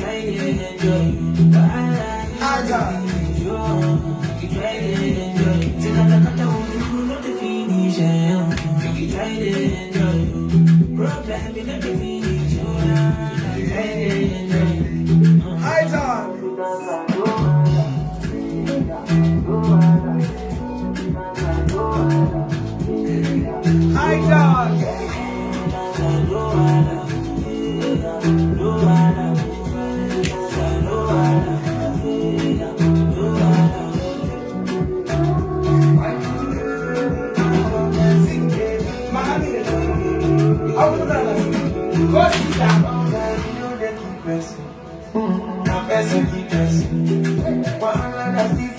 Hi, dog. Hi, dog.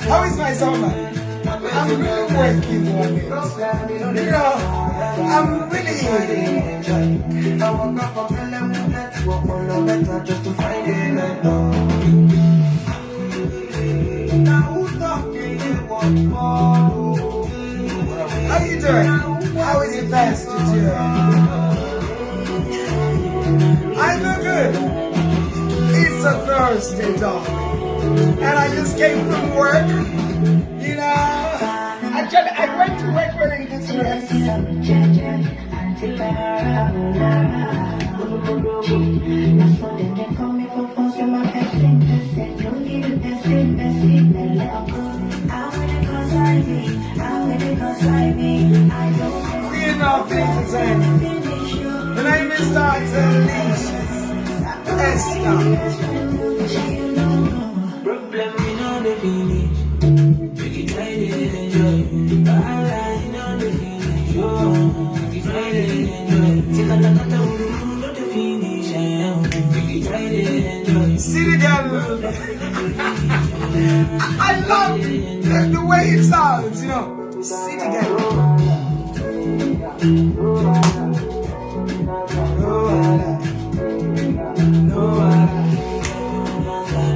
How is my summer? I'm really working on it. You know, I'm really. How you doing? How is your Thursday doing? I feel good. It's a Thursday, darling. And I just came from work. You know, actually, I went to work wearing this dress. Queen of Entertainment. The name is Dr. Leisha Esther. Problem we know the finish. We can try to enjoy. Wahala you know the finish. Oh, we can try to enjoy. Take a look at the no the finish. Eh, we can try to enjoy. City girl. I love the way it sounds. City girl. No wahala. No wahala.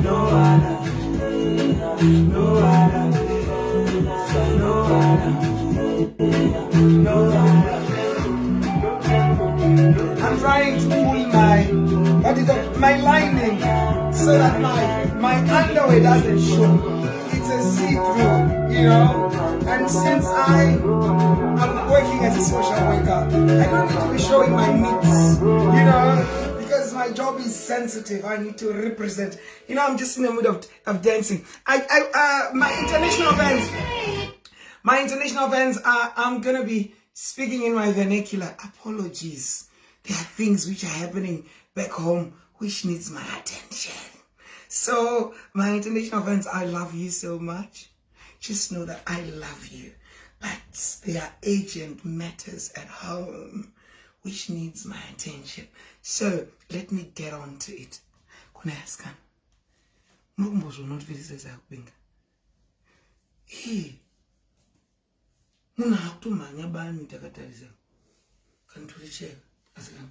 No wahala. No wahala. No wahala. No wahala. I'm trying to pull my, what is that, my lining so that my underwear doesn't show. It's a see-through. And since I am working as a social worker, I don't need to be showing my meats, because my job is sensitive. I need to represent. I'm just in the mood of dancing. My international fans, my international fans, I'm going to be speaking in my vernacular. Apologies. There are things which are happening back home which needs my attention. So, my international fans, I love you so much. Just know that I love you. But there are urgent matters at home which needs my attention. So, let me get on to it. Kuna asikana. Muri kumbozviona kuti Felicity akupenga. Ee, munhu akutomhanya bani takatarisa. Kanditoricheka asikana.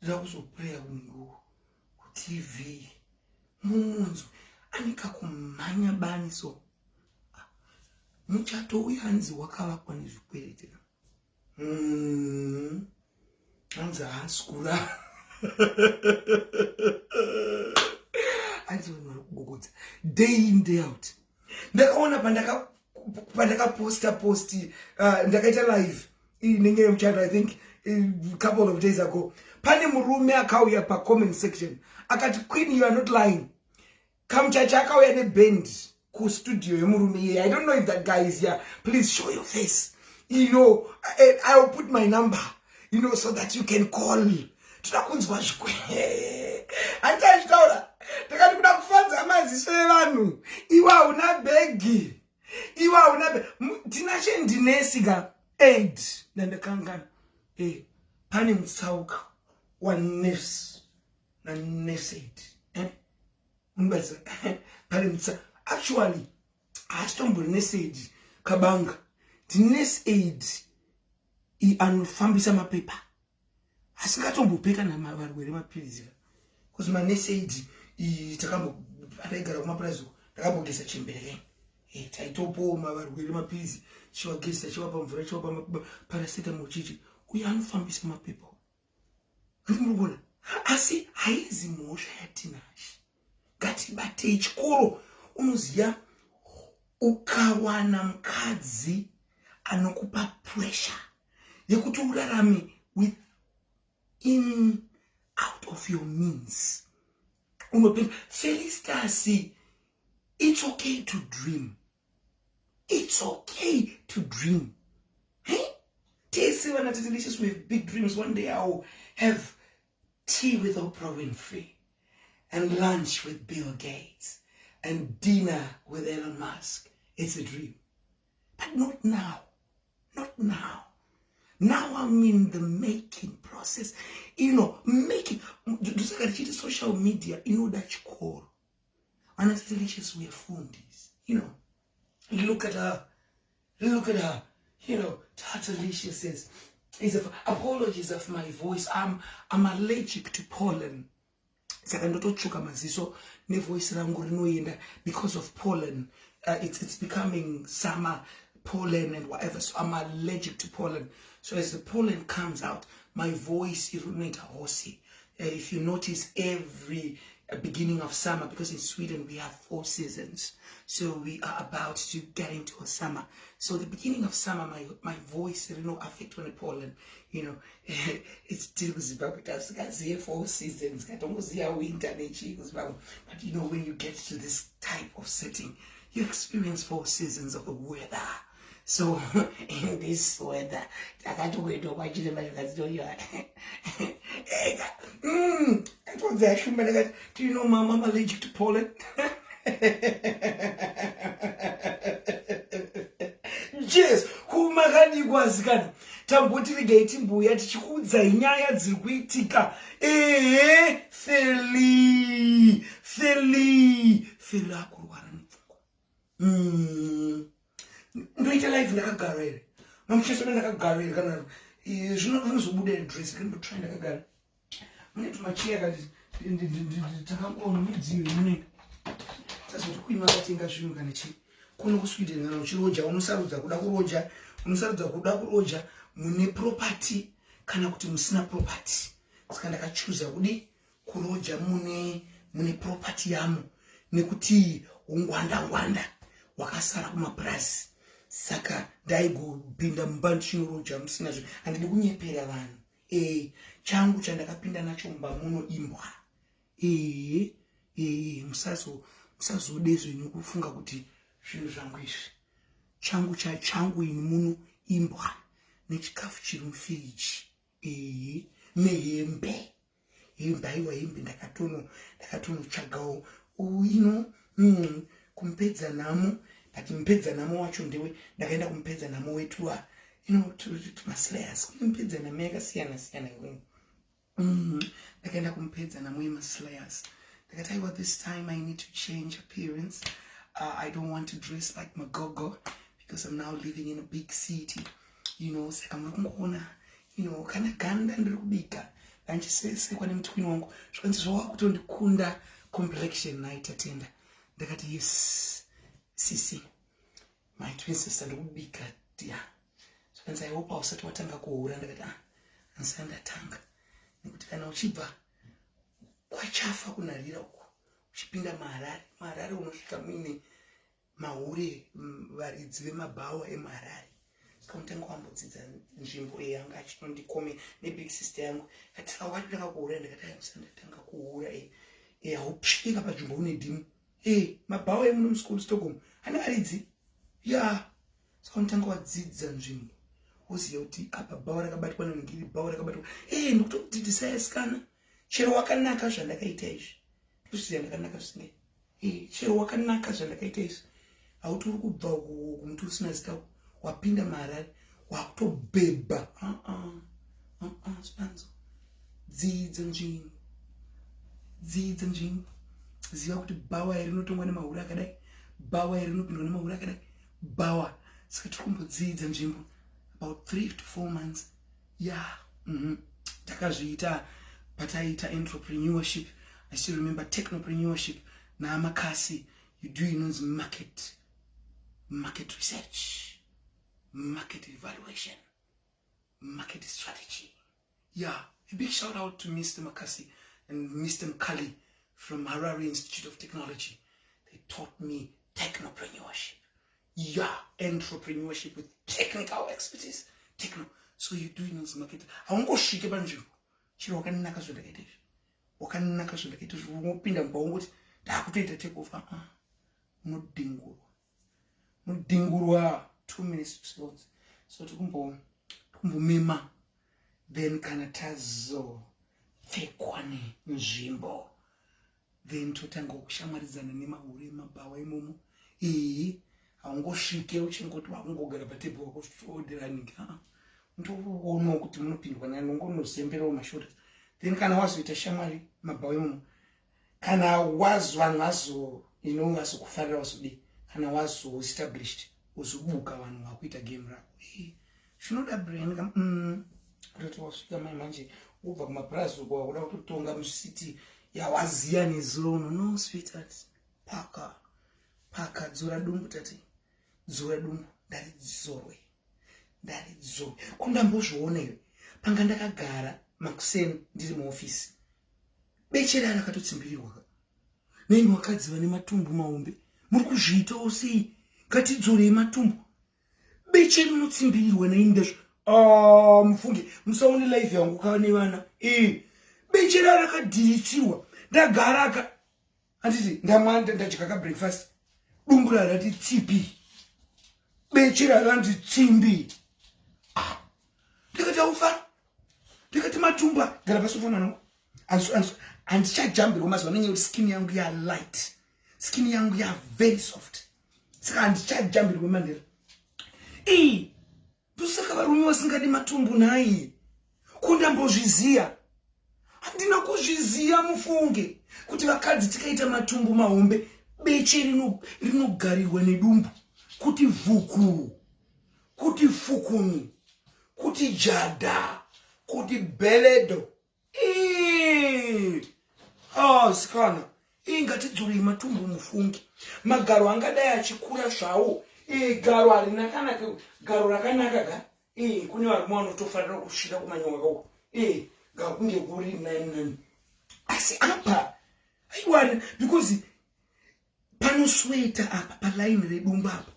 Ndida kuzoplaya kuTV. Mumunzwe ane kakumhanya bani so. Muchato uyu hanzi wakavakwa nezvikwereti. Hanzi haasi kurara. Hanzi vanhu vari kugogodza day in day out. Ndakaona pandakaposta post, ndakaita live inenge yemuchato, I think a couple of days ago. Pane murume akauya pa comment section akati, "Queen, you are not lying." Kamuchacha akauya neband kustudio yemurume iyeye. I don't know if that guy is here. Please show your face. I will put my number so that you can call. Toda kunzwa zvikwe. Handiti achitaura. Ndakati kuda kufadza maziso evanhu. Iwe hauna bhegi. Iwe hauna bhegi. Tinashe ndinesi ka aid ndandakangana. Pane mutsauka wanurse nanurse aid. Unobatsa pane mutsa actually haasitombori nurse aid kabanga. Ndinurse aid anofambisa mapepa. Asingatombope kana varwere mapirizi. Because manurse aid takambo andaigara kumapurazi uko ndakambogeza chembere. Taitopoma varwere mapirizi, chiwagezesa, chiwapa mvura, chiwapa paracetamol chichi. Uye anofambisa mapepa. Handiti muri kuona? Asi haizi mhosva yaTinashe. Ngatibatei chikoro. Unoziva, ukawana mukadzi anokupa pressure yekuti urarame with in out of your means, unopinda. Felistas, it's okay to dream, it's okay to dream. Hey, tese vana Tatelicious, we have big dreams. One day I will have tea with Oprah Winfrey and lunch with Bill Gates and dinner with Elon Musk. It's a dream, but not now, not now. Now I'm in the making process, making. Ndosaka tichiti social media inoda chikoro. Vana Tatelicious, we are fundis. Look at her, look at her. Tatelicious says is a, apologies of my voice, I'm allergic to pollen, saka ndototsvuka maziso nevoice rangu rinoenda because of pollen. It's becoming summer, pollen and whatever, so I'm allergic to pollen. So as the pollen comes out, my voice inoita hoarse. If you notice, every beginning of summer, because in Sweden we have four seasons, so we are about to get into a summer. So the beginning of summer, my voice rino affectwa nepollen. It's tiri kuZimbabwe, tasingazive four seasons, katongoziva winter nechii kuZimbabwe. But when you get to this type of setting, you experience four seasons of the weather. So in this weather, takatokuenda kwachiremba, zvikazitoiwa atonzi ashumba. Ndakati, "Do you know, Mama, I'm allergic to pollen?" Yes, kumakadikwa asikana, tamboti regai timbuya tichikuudzai nyaya dziri kuitika. Ehe, Feli, Feli, Feli akurwara nepfungwa. Ndoita live ndakagara here? Mamuchesona ndakagara here? Kana zvinozobuda here dress? Kandotry ndakagara mune tumacheya kati takangoona midziyo imune tazoti kuima katenga zvinhu kana chii. Kuno kuSweden, kana uchiroja, unosarudza kuda kuroja, unosarudza kuda kuroja mune property kana kuti musina property. Saka ndakachuza kudi kuroja mune property yamo, nekuti ungwanda ngwanda wakasara kumapurazi. Saka ndaigopinda mumba ndichinoroja musina zvinhu. Handidi kunyepera vanhu. Changu chandakapinda nacho mumba muno imbwa. Ee, musazode zvenyu kufunga kuti zvinhu zvangu izvi. Changu chachangu ini muno imbwa nechikafu chiri mufiriji, ee, nehembe. Hembe, aiwa, hembe ndakatonotsvagawo ino kumupedza nhamo. But mupedza nhamo wacho ndewe, ndakaenda kumupedza nhamo wetua tumaslayers. Kune mupedza nhamo yakasiyana siyana iwewe. Ndakaenda kumupedza nhamo yemaslayers. Ndakati, "Aiwa, this time I need to change appearance. I don't want to dress like magogo because I'm now living in a big city. Saka muri kungoona kana ganda ndiri kubika, ndanchisesekwa nemutwini wangu, zvikanzi zvawakutondikunda complexion naitatenda. Ndakati, "Yes sisi, my twin sister, ndikubika dia." Zvikanzi, "I hope hausati watanga kuhura." Ndakati, "Ah, handisati ndatanga," nekuti kana uchibva kwachafa kunharira uku uchipinda muHarare, muHarare unosvika muine mahure, varidzi vemabhawa emuHarare. Saka unotanga wambodzidza nzvimbo iyi. Yanga achinondikome nebig sister yangu, kati, "Saka wakatotanga kuhura?" Ndakati, "Handisati ndatanga kuhura." E, hausvika panzvimbo une dhimu. E, mabhawa emuno musikuru Stockholm ane varidzi ya. Saka unotanga wadzidza nzvimbo, woziva kuti apa bhawa rakabatwa nengiri, bhawa rakabatwa. E, ndikutokudzidzisai asikana, chero wakanaka zvandakaita izvi, ndozviziva ndakanaka zvisingai. E, chero wakanaka zvandakaita izvi, hauti uri kubva kumuti usina zita, wapinda muHarare, wakutobhebha. Zvipanzo, dzidza nzvimbo, dzidza nzvimbo, ziva kuti bhawa iri rinotongwa nemahure akadai, bhawa iri rinopindwa nemahure akadai, bhawa. Saka tiri kumbodzidza nzvimbo about 3 to 4 months ya. Takazviita pataiita entrepreneurship. I still remember technopreneurship naamakasi. You do inonzi market research, market evaluation, market strategy. Yeah, a big shout out to Mr. Makasi and Mr. Mkali. From Harare Institute of Technology. They taught me technopreneurship. Yeah, entrepreneurship with technical expertise. Techno. So you do in market. Haungosvike panzvimbo. Chiro wakanaka zvandakaita izvi. Wakanaka zvandakaita izvi. Unopinda mumba wongoti ndakutoita take off. Ah, unodhingurwa. Unodhingurwa 2 minutes to seconds. So tikumbo tikumbomema then kana tazopfekwa nenzvimbo then totanga kushamwaridzana nemahure emabhawa imomo. Iyi haungosvike uchingoti wakungogara patebhuru wakuodheraningi, ndoonawo kuti munopindwa nani, ungonozemberawo mashota. Then kana wazoita shamwari mabhawa imomo, kana wazo vanhu vazo vazokufarira, wazodii, kana wazo established, uzobuka vanhu vakuita game rako. Zvinoda brain kutoti wasvika mai manje wobva kumapurazi uko, wakuda kutotonga mucity yawaziya nezuro uno. No, sweetheart, paka paka, dzora dumbu, tati dzora dumbu, ndaridzorwe, ndaridzorwe. Kundambozviona iwe, panga ndakagara makuseni ndiri muofisi, beche rakatotsimbirirwa. Neni vakadzi vane matumbu mahombe, muri kuzviitawo sei? Ngatidzorei matumbu, beche rinotsimbirirwa naindazvo. Ah, mufunge musaone life yangu kane vana e beche rarakadhiritsirwa. Ndagara ka, handiti ndamwa, ndadya kabreakfast, dumbu rarati tsipi, beche raranzi tsimbi. Ah, ndikati aufa, ndikati matumba, gara pasofa mwanangu. Handichajambirwa mazuva anenge kuti skin yangu ya light, skin yangu ya very soft, saka handichajambirwe mandera ii. Ndosaka varume vasingadi matumbu nhai. Kundambozviziya, handina kuzviziya mufunge kuti vakadzi tikaita matumbu mahombe, beche rinogarirwa nedumbu kuti vhuku, kuti fukunu, kuti jadha, kuti beledo. Ah, sikana, ingatidzorei matumbu mufungi. Magaro angadai achikura zvawo. Garo harina kana garo rakanaka ka. Kune varume vanotofanira kusvika kumanyoka kauko, gakunge kuri nani nani, asi apa aiwa, because panosweta apa palaini redumbu apa,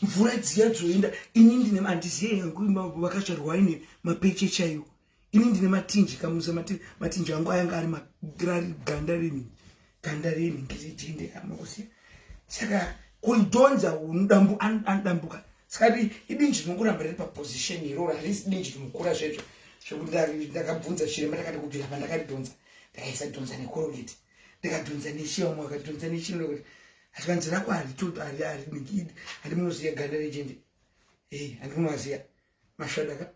mvura dziya dzoenda. Ini ndine, handiziye vakazvarwa aine mapeche chaiwo. Ini ndine matinji kamusa, matinji angu ayanga ari ganda renhingi, ganda renhingi rejinde kamakusiya, saka kuidhonza anodambuka. Saka idinji rinongoramba riri paposition iroro, harisi dinji rinokura zvezvo zvekuti ndakabvunza chiremba, ndakati kubvira pandakaridhonza, ndakaisa dhonza neColgate, ndikadhonza nechiyamwe, akadhonza nechino, kuti asikanzi rako handi munoziya ganda rejende, handi munoaziya masvadaka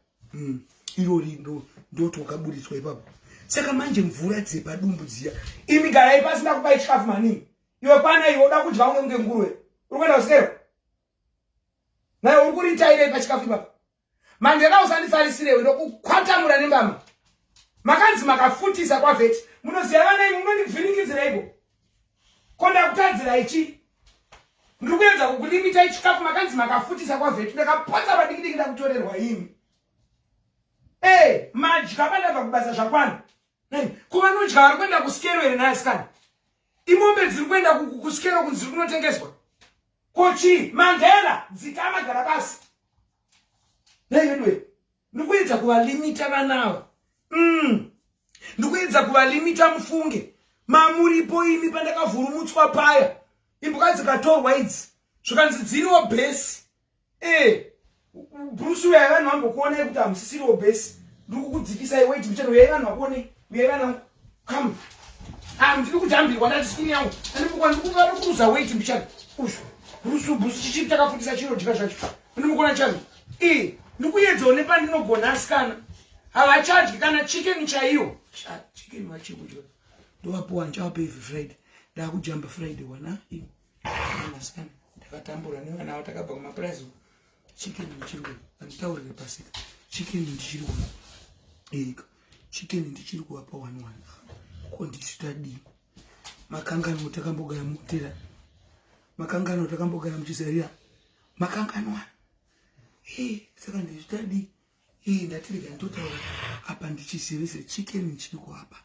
irori ndoti wakaburitswa ipapo. Saka manje mvura dzepadumbu dziya, imi garai pasina kupai chikafu maningi. Iwe kwana iwe, uda kudya unge kunge nguruve, uri kuenda kusikero naye, uri kuritairei pachikafu ipapo? Mandela, usandifarisirewe, ndokukwatamura nembama. Makanzi makafutisa kwavheti, munoziva vana imi munondivhiringidzireiko? Ko ndakutadzirai chii? Ndiri kuedza kukulimitai chikafu. Makanzi makafutisa kwavheti, ndakapotsa padikidiki ndakutorerwa imi. E madya pandabva kubasa zvakwana. Ko vanodya vari kuenda kusikero here naasikana? Imombe dziri kuenda kusikero kunzi dziri kunotengeswa kochii? Mandela, dzikama, gara pasi. Naivedwe, ndikuedza kuvalimita vanava. Ndikuedza kuvalimita mufunge. Mamuripo imi pandakavhurumutswa paya, imbwa dzikatorwa idzi, zvikanzi dziriwo bhesi. E Bruce, uyai vanhu vambokuonai kuti hamusisiriwo bhesi. Ndiri kukudzikisai wait muchano. Uyai vanhu vakuonei, uyai vanangu, come. Ah, ndiri kujambirwa, ndati skin yangu andikuruza wait mbichano. Uzvo Bruce, Bruce, chichiri takafundisa chinodya zvacho, ndimukona chano. E ndikuedzawo nepandinogona, asikana havachadyi kana chicken chaiyo. Chicken vachiri kudya, ndovapuwa, ndichavape every Friday. Ndakujamba Friday wana asikana, ndakatambura nevana avo, takabva kumapurazi. Chicken ndichiri kuda, anditaurire pasika, chicken ndichiri kuda ika, chicken ndichiri kuvapa one one. Ko ndisu tadii? Makanganwa takambogara muhotera, makanganwa takambogara muchizarira, makanganwa. Saka ndisu tadii? Ndatirega nditotaura apa ndichizivise, chicken ndichiri kuvapa,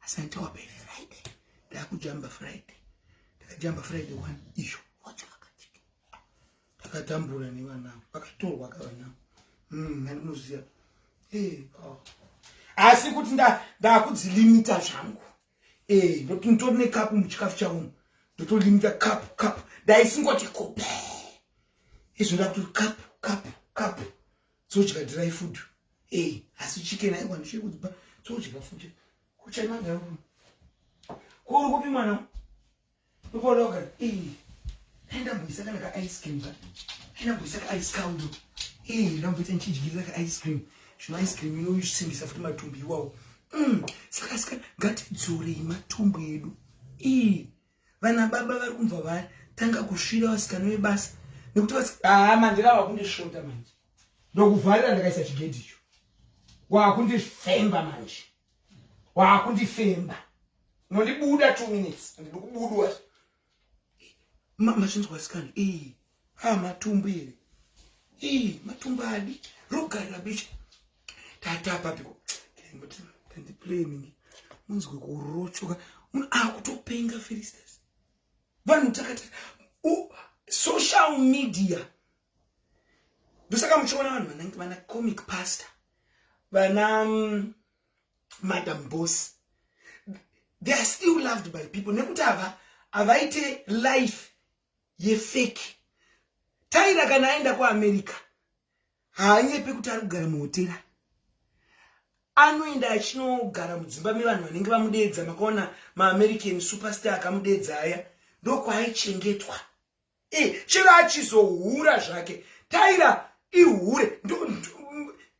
asi handichawapa every Friday. Ndakujamba Friday, ndakajamba Friday one iyo wachakachika. Takatambura nevana vakatorwa kavanavo. Andinoziva. Oh. Asi kuti ndakudzilimita zvangu. Ndokuti nditori nekapu muchikafu chavo, ndotolimita kapu kapu. Ndaisingoti kupe izvo, ndakuti kapu kapu kapu, dzodya dry food. Asi chicken aiwa, ndichiri kudzipa, dzodya futi. Kuchaimaga kuri kupi mwana ukodoga? Ndamboisa kana ka ice cream ka, ndamboisa ka ice cold. Ndamboita ndichidyirira ka ice cream. Zvino ice cream inosimbisa futi matumbu iwawo. Saka saka ngatidzorei matumbu edu. Vana baba vari kumva vatanga kusvira vasikana vebasa nekuti haa, mandira vakundisvota manje. Ndokuvharira, ndakaisa chigedhi icho. Wakundifemba manje, wakundifemba. Unondibuda 2 minutes, ndidi kubudwa. Mazvinzwa sikana? Ha, matumbu here? Matumbu adi rogarira beche. Tatapapiko kandiplaningi munzwe kurochoka, munhu akutopenga. Felistas, vanhu takati social media, ndosaka muchiona vanhu vanenge vana comic pastor, vana Madam Boss, they are still loved by people nekuti ava havaite life yefake. Taira kana aenda kuAmerica, haanyepe kuti ari kugara muhotera. Anoenda achinogara mudzimba mevanhu vanenge vamudedza. Makaona maAmerican superstar akamudedza aya, ndokwaaichengetwa. Chero achizohura zvake, Taira ihure.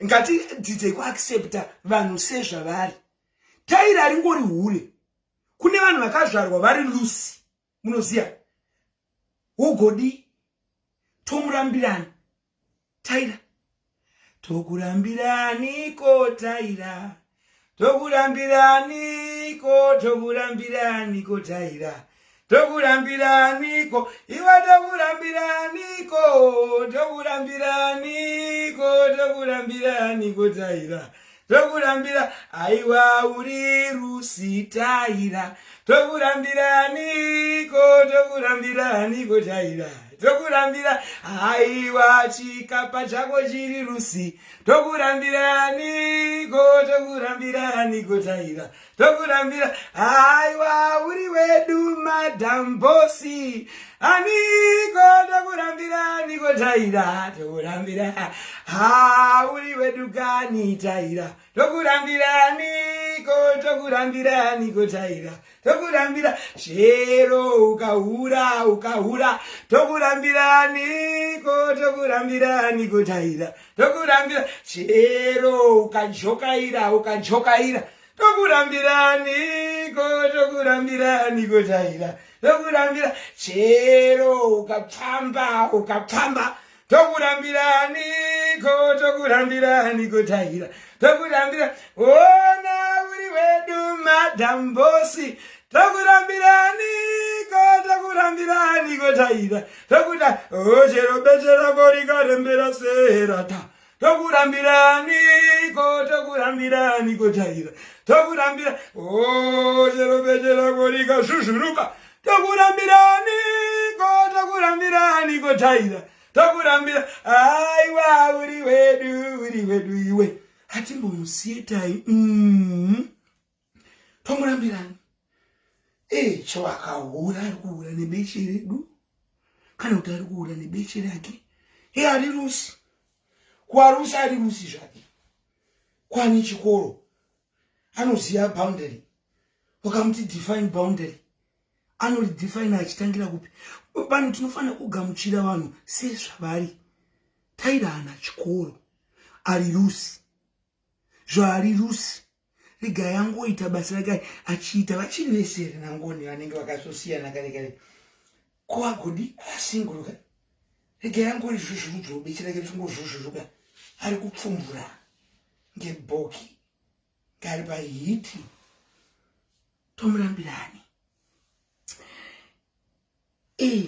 Ngatidzidzei kuaccepta vanhu sezvavari. Taira ringori hure. Kune vanhu vakazvarwa vari loose, munoziva, wogodi tomurambirani Taira, tokurambiraniko Taira, tokurambiraniko, tokurambiraniko Taira, tokurambiraniko iwe, tokurambiraniko, tokurambiraniko, tokurambiraniko Taira, tokurambira. Aiwa, uri loose Taira, tokurambiraniko, tokurambiraniko Taira, tokurambira. Aiwa, chikapa chako chiri loose, tokurambiraniko, tokurambiraniko Taira, tokurambira. Aiwa, uri wedu Madam Boss aniko, tokurambiraniko Taira, tokurambira. Ha, uri wedu kani Taira, tokurambiraniko, tokurambiraniko Taira, tokurambira. Chero ukahura, ukahura, tokurambiraniko, tokurambiraniko Taira, tokurambira. Chero ukajokaira, ukajokaira, tokurambiraniko, tokurambiraniko Taira, tokurambira. Chero ukapfamba, ukapfamba, tokurambiraniko, tokurambiraniko Taira, tokurambira. Ona, uri wedu Madam Boss, tokurambiraniko, tokurambiraniko Taira, tokuda. Chero beche rako rikarembera serata, tokurambiraniko, tokurambiraniko Taira, tokurambira. Chero beche rako rikazvuzvuruka, tokurambiraniko, tokurambiraniko Taira, tokurambira. Aiwa, uri wedu, uri wedu iwe, hatimbomusiyetai. Tomurambirani. Cho akahura, ari kuhura nebeche redu kana kuti ari kuhura nebeche rake? Ari loose kwarusi, ari loose zvake. Kwani chikoro anoziva boundary. Wakamuti define boundary, anoridefine achitangira kupi? Vanhu tinofanira kugamuchira vanhu sezvavari. Taira haana chikoro, ari loose. Zvaari loose, regai angoita basa rake achiita. Vachiri vese here nangoni? Vanenge vakazosiyana kare kare. Ko agodi asinguruka, regai angori zvuzvurudzvo, beche rake richingozvuzvuruka, ari kupfumbura ngebhoki ngari pahiti, tomurambirani.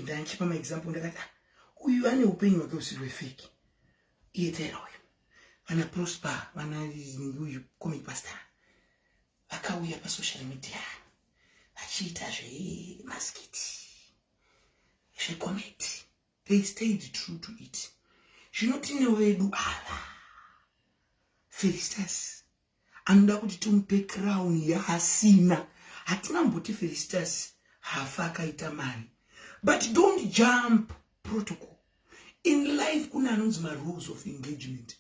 Ndanchipa maexample, ndakati, "Ah, uyu ane upenyu hwake usiri hwefake." Iye Taira uyu, vana Prosper, vana uyu comic pastor vakauya pasocial media. Vachiita zvemaskiti, zvecomedy. They stayed true to it. Zvino tine vedu ava, Felistas anoda kuti timupe crown yaasina. Hatina mboti Felistas hafa akaita mari, but don't jump protocol in life. Kune anonzi marules of engagement.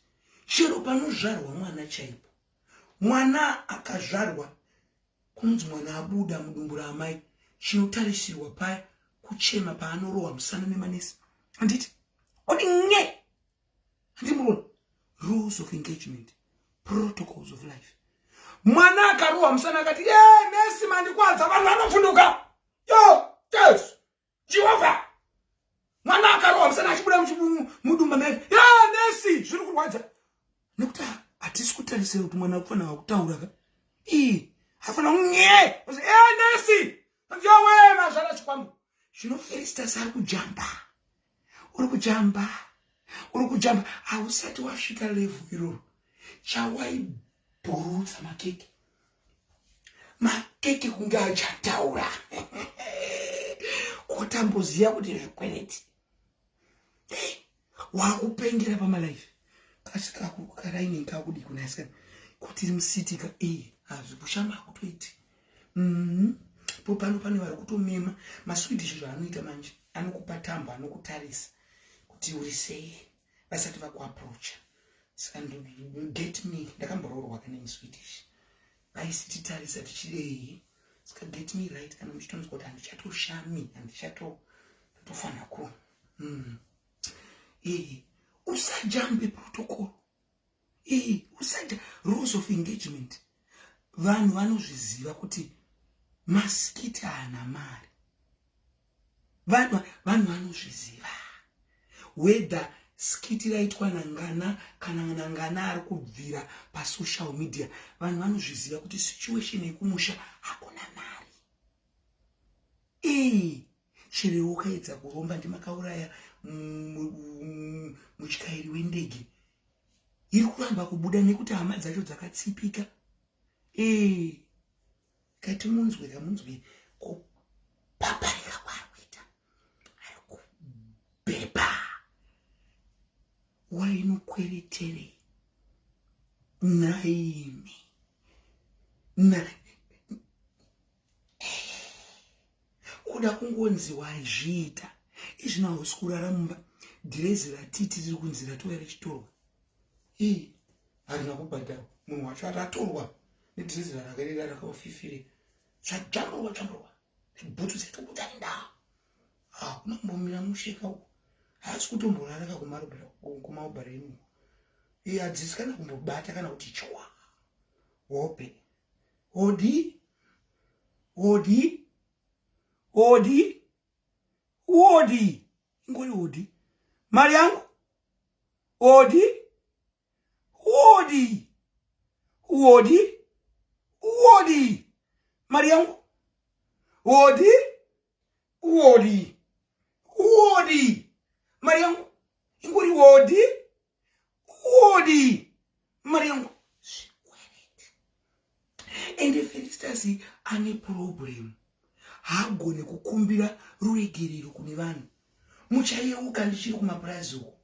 Chero panozvarwa mwana chaipo, mwana akazvarwa, kunonzi mwana abuda mudumbu raamai, chinotarisirwa paya kuchema paanorohwa musana nemanesi, handiti? Oti nye, handimuona? Rules of engagement, protocols of life. Mwana akarohwa musana akati, "Ye nesi, mandikwadza," vanhu vanopfunduka. Yo Jesu, Jehovha! Mwana akarohwa musana achibuda mudumba mai, "Ye nesi, zviri kurwadza," nekuti hatisi kutarisira kuti mwana akufanira kutaura ka. Ii, afanira kunye, "E nesi, yowe, mazvara chikwambo." Zvino Felistas ari kujamba, uri kujamba, uri kujamba, hausati wasvika level iroro. Chawaibhurutsa makeke, makeke kunge achataura, kotamboziva kuti zvikwereti wakupengera pamalife. Kasi karaini kakudi kunasikana kuti musitika e hazvikushama akutoiti. Po pano pane vari kutomema maSwedish. Zvaanoita manje, anokupa tambo, anokutarisa kuti uri sei vasati vakuapproacha. Saka get me, ndakamboroorwa kane muSwedish, vaisititarisa tichidei. Saka get me right, kana muchitonzwa kuti handichatoshami, handichatotofanira ku ee usajambe protocol, ee usaja rules of engagement. Vanhu vanozviziva kuti maskiti haana mari. Vanhu vanozviziva whether skiti raitwa nangana kana nangana ari kubvira pasocial media. Vanhu vanozviziva kuti situation yekumusha hakuna mari. Ee, chero ukaedza kuromba, ndimakauraya mutyairi wendege, iri kuramba kubuda nekuti hama dzacho dzakatsipika. Ee, kati munzwe, kamunzwe kupaparika kwaari kuita, ari kubhebha. Wainokwereterei naini na kuda kungonzi wazviita izvino? Hausi kurara mumba. Dhirezi ratiti riri kunzi ratouya richitorwa, ii, harina kubhadharwa. Munhu wacho ratorwa nedhirezi rarakarira rakaofifire, zvajamburwa jamburwa, nebhutsu dzetokutanda. Hakuna kumbomira musheka uko, haasi kutomborara kakumaubhareni. Iye hadzisi kana kumbobata kana kuti chwa hope. Odi, odi, odi, odi, ingori odi, mari yangu, odi, odi, odi, odi, mari yangu, odi, odi, odi, mari yangu, ingori odi, odi, mari yangu. Zvikwereti. Ende Felistas ane problem, haagone kukumbira ruregerero kune vanhu. Muchayeuka ndichiri kumapurazi uko,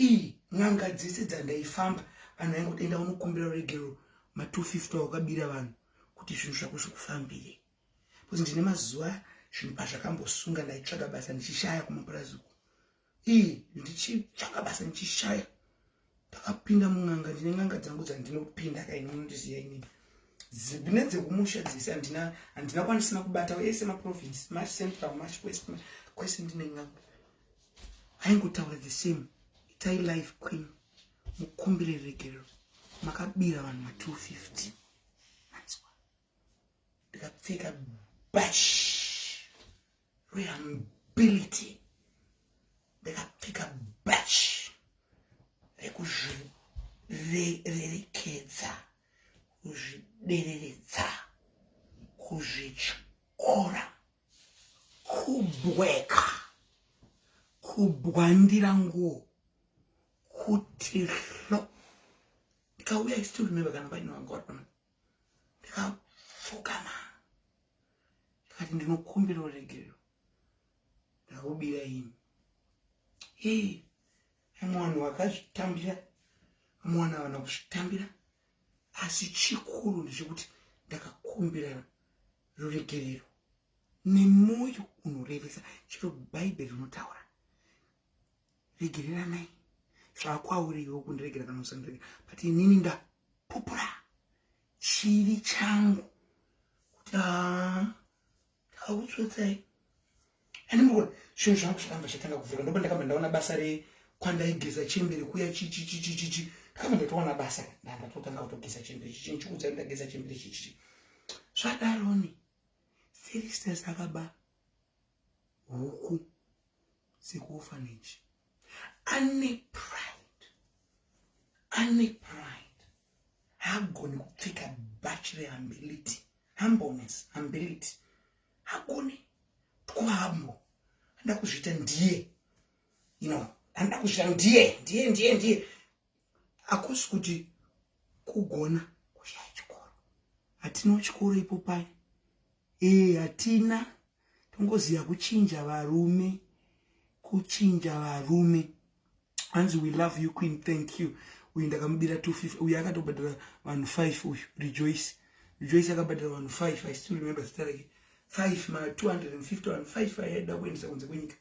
ii, n'anga dzese dzandaifamba, vanhu vaingoti, "Enda unokumbira ruregerero ma250 wakabira vanhu kuti zvinhu zvako zvikufambire." Because ndine mazuva zvinhu pazvakambosunga, ndaitsvaga basa ndichishaya kumapurazi uko. Ii, ndichitsvaga basa ndichishaya, ndakapinda mun'anga. Ndine n'anga dzangu dzandinopinda kaini, munondiziva inini, nedzekumusha dzese. Handina kwandisina kubata ese maprovince, maCentral, maWest, kwese ndine n'anga. Aingotaura the same: "Itai life queen, mukumbire regerero, makabira vanhu ma250." Manzwa? Ndikapfeka bhachi rehumility, ndikapfeka bhachi rekuzvirerekedza, kuzvidereredza, kuzvityora, kubweka, kubwandira nguo kuti hlo. Ndikauya, I still remember, kana vaine vanga vari pano, ndikapfugama. Akati ndinokumbira ruregerero, ndakubira ini. Ee, vamwe vanhu vakazvitambira, vamwe vanhu havana kuzvitambira, asi chikuru ndechekuti ndakakumbira ruregerero nemwoyo unorevesa. Chero Bhaibheri rinotaura, regereranai. Zvakwauri iwe kundiregera kana usandiregera, but inini ndapupura chivi changu kuti haa, ndakakutsvotsai. Andimukona zvinhu zvangu zvakabva zvatanga kuvhurika. Ndopa ndakabva ndaona basa rekwandaigeza chembere kuya chichichichichichi. Ndakabva ndatowana basa, ndatotanga kutogeza chembere chichi. Ndichikuudza, ndageza chembere chichichi. Zvadaroni, Felistas akaba huku dzekuorphanage. Ane pride, ane pride, haagoni kupfeka bhachi rehumility, humbleness, humility hagoni. Twambo anoda kuzviita ndiye, anoda kuzviita ndiye, ndiye, ndiye, ndiye. Hakusi kuti kugona, kushaya chikoro. Hatina chikoro ipo pai. Ee, hatina, tongoziva kuchinja varume, kuchinja varume. Hanzi, "We love you, queen." Thank you. Uyu ndakamubira 250. Uyu akatobhadhara vanhu 5. Uyu Rejoice, Rejoice akabhadhara vanhu 5. I still remember zita rake. 5 ma 250, vanhu 5 aida kuendesa kunze kwenyika.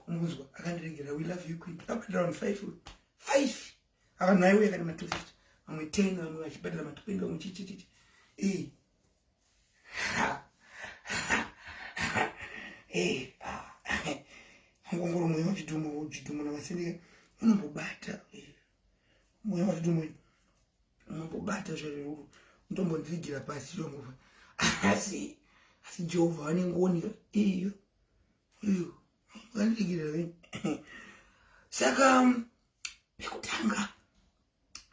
Unonzwa akandiregera. "We love you, queen." Akabhadhara vanhu 5, 5 avanhu aiuya kane ma 250, vamwe 10, vamwe vachibhadhara ma 20, vamwe chichichichi. Ee, ee, ngongoro, mweya wachidhumo, chidhumo namasendeka unombobata. Mweya wachidhumo unombobata zvairo, unotombondirigira pasi chongofa. Asi Jehovha vane ngoni. Iyo iyo vandirigirira. Saka pekutanga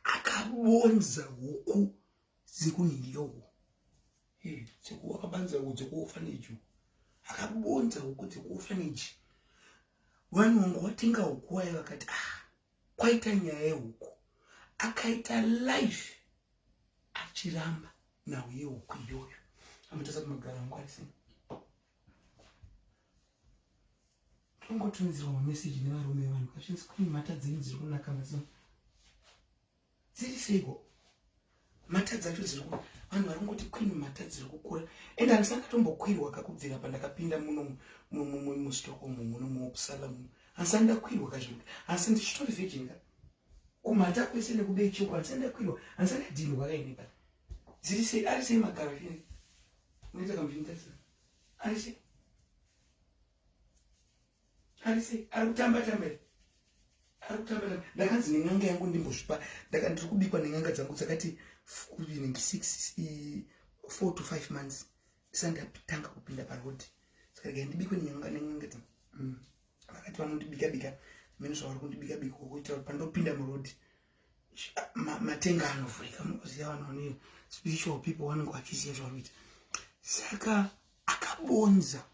akabonza huku dzekunhingi uku, akabanza huku dzekuorphanage. Akabonza huku dzekuorphanage. Vanhu vangu watenga huku wayo, vakati, "Ah, kwaita nyaya yehuku." Akaita life achiramba nhau yehuku iyoyo. Amutasa kumagara angu ari sei? Tongotumidzirwa mameseji nevarume vevanhu kazvinzi, "Queen, mata dzenyu dziri kunaka mazuva, dziri seiko mata dzacho dziri?" Vanhu vari kungoti, "Queen, mata dziri kukura." Ende handisati ndatombokwirwa kakubvira pandakapinda muno muStockholm, muno muUppsala muno. Handisati ndakwirwa kazvekuti, handisati, ndichitori virgin ka kumhata kwese nekubecheko. Handisati ndakwirwa, handisati ndadhindwa kaini pa. Dziri sei? Ari sei magaro? Unoita kamuchinditarisa. Ari sei? Ari sei? Ari kutamba tamba here? Ari kutamba tamba. Ndakanzi nen'anga yangu ndimbozvipa. Ndaka ndiri kubikwa nen'anga dzangu dzakati inenge 6, 4 to 5 months ndisati ndatanga kupinda paroad. Saka regai ndibikwe nen'anga dzangu. Vakati vanondibika bika mene zvavari kundibika bika kuitira kuti pandopinda muroad matenga anovhurika. Munoziva vanhu vane spiritual people vanenge vachiziva zvavari kuita. Saka akabonza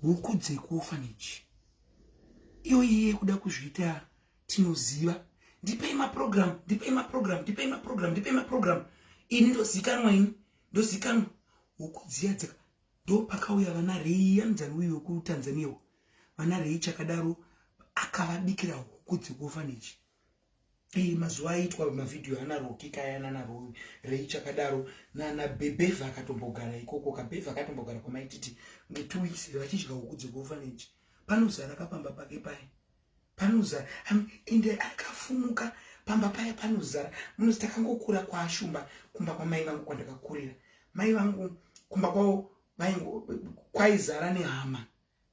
huku dzekuorphanage iyo. Iye kuda kuzviita tinoziva, "Ndipei maprogram, ndipei maprogram, ndipei maprogram, ndipei maprogram, ini ndozikanwa, ini ndozikanwa." Huku dziya dzaka, ndo pakauya vana Rei, anzani uyu wekuTanzania, vana Rei chakadaro, akavabikira huku dzekuorphanage. Mazuva aitwa mavhidhiyo ana Roki kaya nana Rei chakadaro nana Bebevha, akatombogara ikoko. Kabhevha akatombogara kwamaititi nge 2 weeks vachidya huku dzekuorphanage. Panozara kapamba pake paya, panozara. Ende akafumuka pamba paya, panozara. Munozi takangokura kwaAshumba, kumba kwamai vangu kwandakakurira. Mai vangu kumba kwavo kwaizara nehama.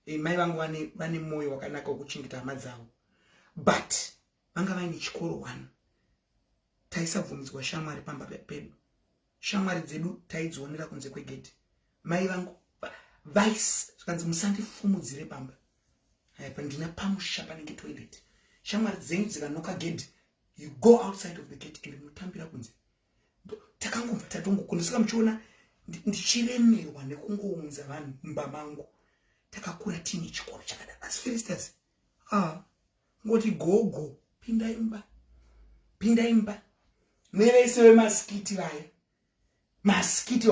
Mai vangu vane mwoyo wakanaka wekuchengeta hama dzavo, but vanga vaine chikoro one. Taisabvumidzwa shamwari pamba pedu. Shamwari dzedu taidzionera kunze kwegedhi. Mai vangu vice zvikanzi, "Musandifumudzire pamba pandina pamusha panenge toilet. Shamwari dzenyu dzikanoka gedhi, you go outside of the gate and munotambira kunze." Takangobva tatongokunda. Saka muchiona ndichiremerwa nekungounza vanhu mumba mangu. Takakura tiine chikoro chakadaro. Asi Felistas, ah, ngoti, "Gogo, pindai mumba, pindai mumba." Nevese vemaskiti vaya. Maskiti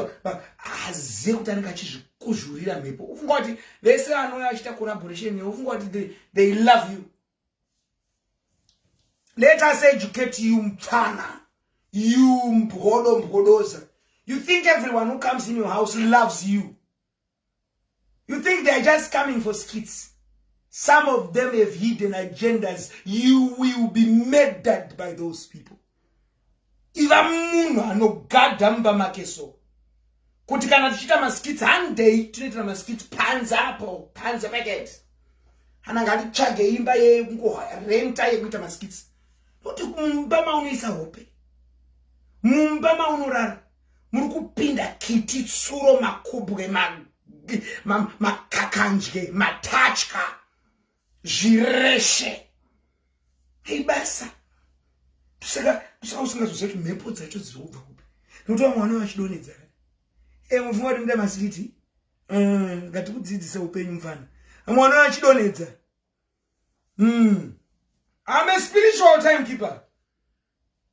azive kuti anenge achizvikuzvurira mhepo. Ufunga kuti vese vanouya vachiita collaboration newe, ufunga kuti they love you. Let us educate you, mfana, you mbwodo mbwodoza. You think everyone who comes in your house loves you. You think they're just coming for skits. Some of them have hidden agendas. You will be murdered by those people. Iva munhu anogadha mumba make, so kuti kana tichiita maskits, handei tinoitira maskits panze apo, panze pegate. Hana ngatitsvage imba yekungorenta yekuita maskits, nokuti mumba maunoisa hope, mumba maunorara, muri kupinda kiti, tsuro, makubwe, makakandye, matatya, zvireshe. Ibasa. Saka usingazoziva kuti mhepo dzacho dziri kubva kupi, nokuti vamwe vana vachidonedza. Mufunga kuti muda maskits? Ngatikudzidzise upenyu, mufana. Vamwe vana vachidonedza. I'm a spiritual timekeeper.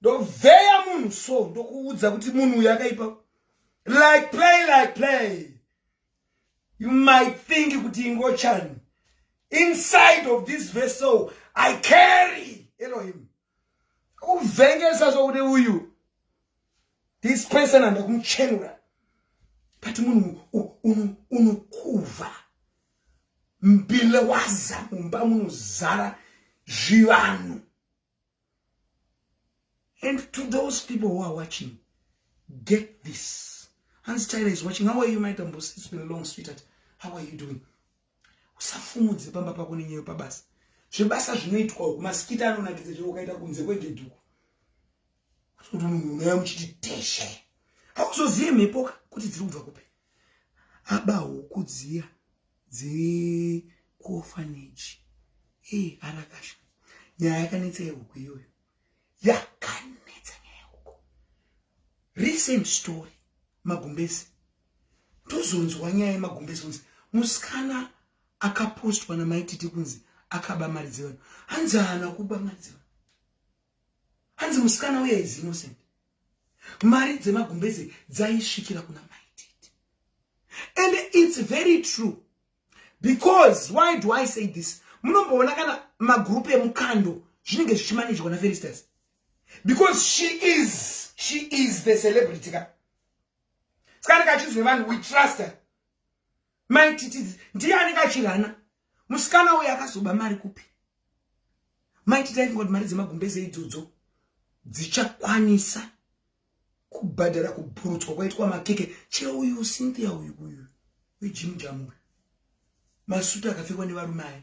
Ndovheya munhu, so ndokuudza kuti munhu uyu akaipa. Like play, like play. You might think kuti ingochani. Inside of this vessel I carry Elohim. Kuvhengesa sokuti uyu, this person, handa kumuchenura, but munhu unokuva mbilewaza mumba munozara zvivanhu. And to those people who are watching, get this. Hans Tyler is watching. How are you, my Dambos? It's been long, sweetheart. How are you doing? Usafumudze pamba pako nenyaya pabasa. Zvebasa zvinoitwa uku, maskits anonakidza chero ukaita kunze kwegedhuku. Kuti munhu unouya muchiti teshe, hauzozive mhepo kuti dziri kubva kupi. Aba huku dziya dzekuorphanage. Ei, arakasha. Nyaya yakanetsa yehuku iyoyo, yakanetsa nyaya yehuku. Recent story, magumbezi. Tozonzwa nyaya yemagumbezi kunzi musikana akapostwa namaititi kunzi akaba mari dzevanhu. Hanzi haana kuba mari dzevanhu, hanzi musikana uya is innocent. Mari dzemagumbezi dzaisvikira kuna maititi. And it's very true, because why do I say this? Munomboona kana magrupu emukando zvinenge zvichimanejwa naFelistas, because she is the celebrity ka. Saka anenge achizwe vanhu, we trust her. Maititi ndiye anenge achirana. Musikana uyu akazoba mari kupi? Maititi aifunga kuti mari dzemagumbeze idzodzo dzichakwanisa kubhadhara kubhurutswa kwaitwa makeke. Chero uyu Cynthia uyu weJim Jam uyu, masuti akapfekwa nevarume aya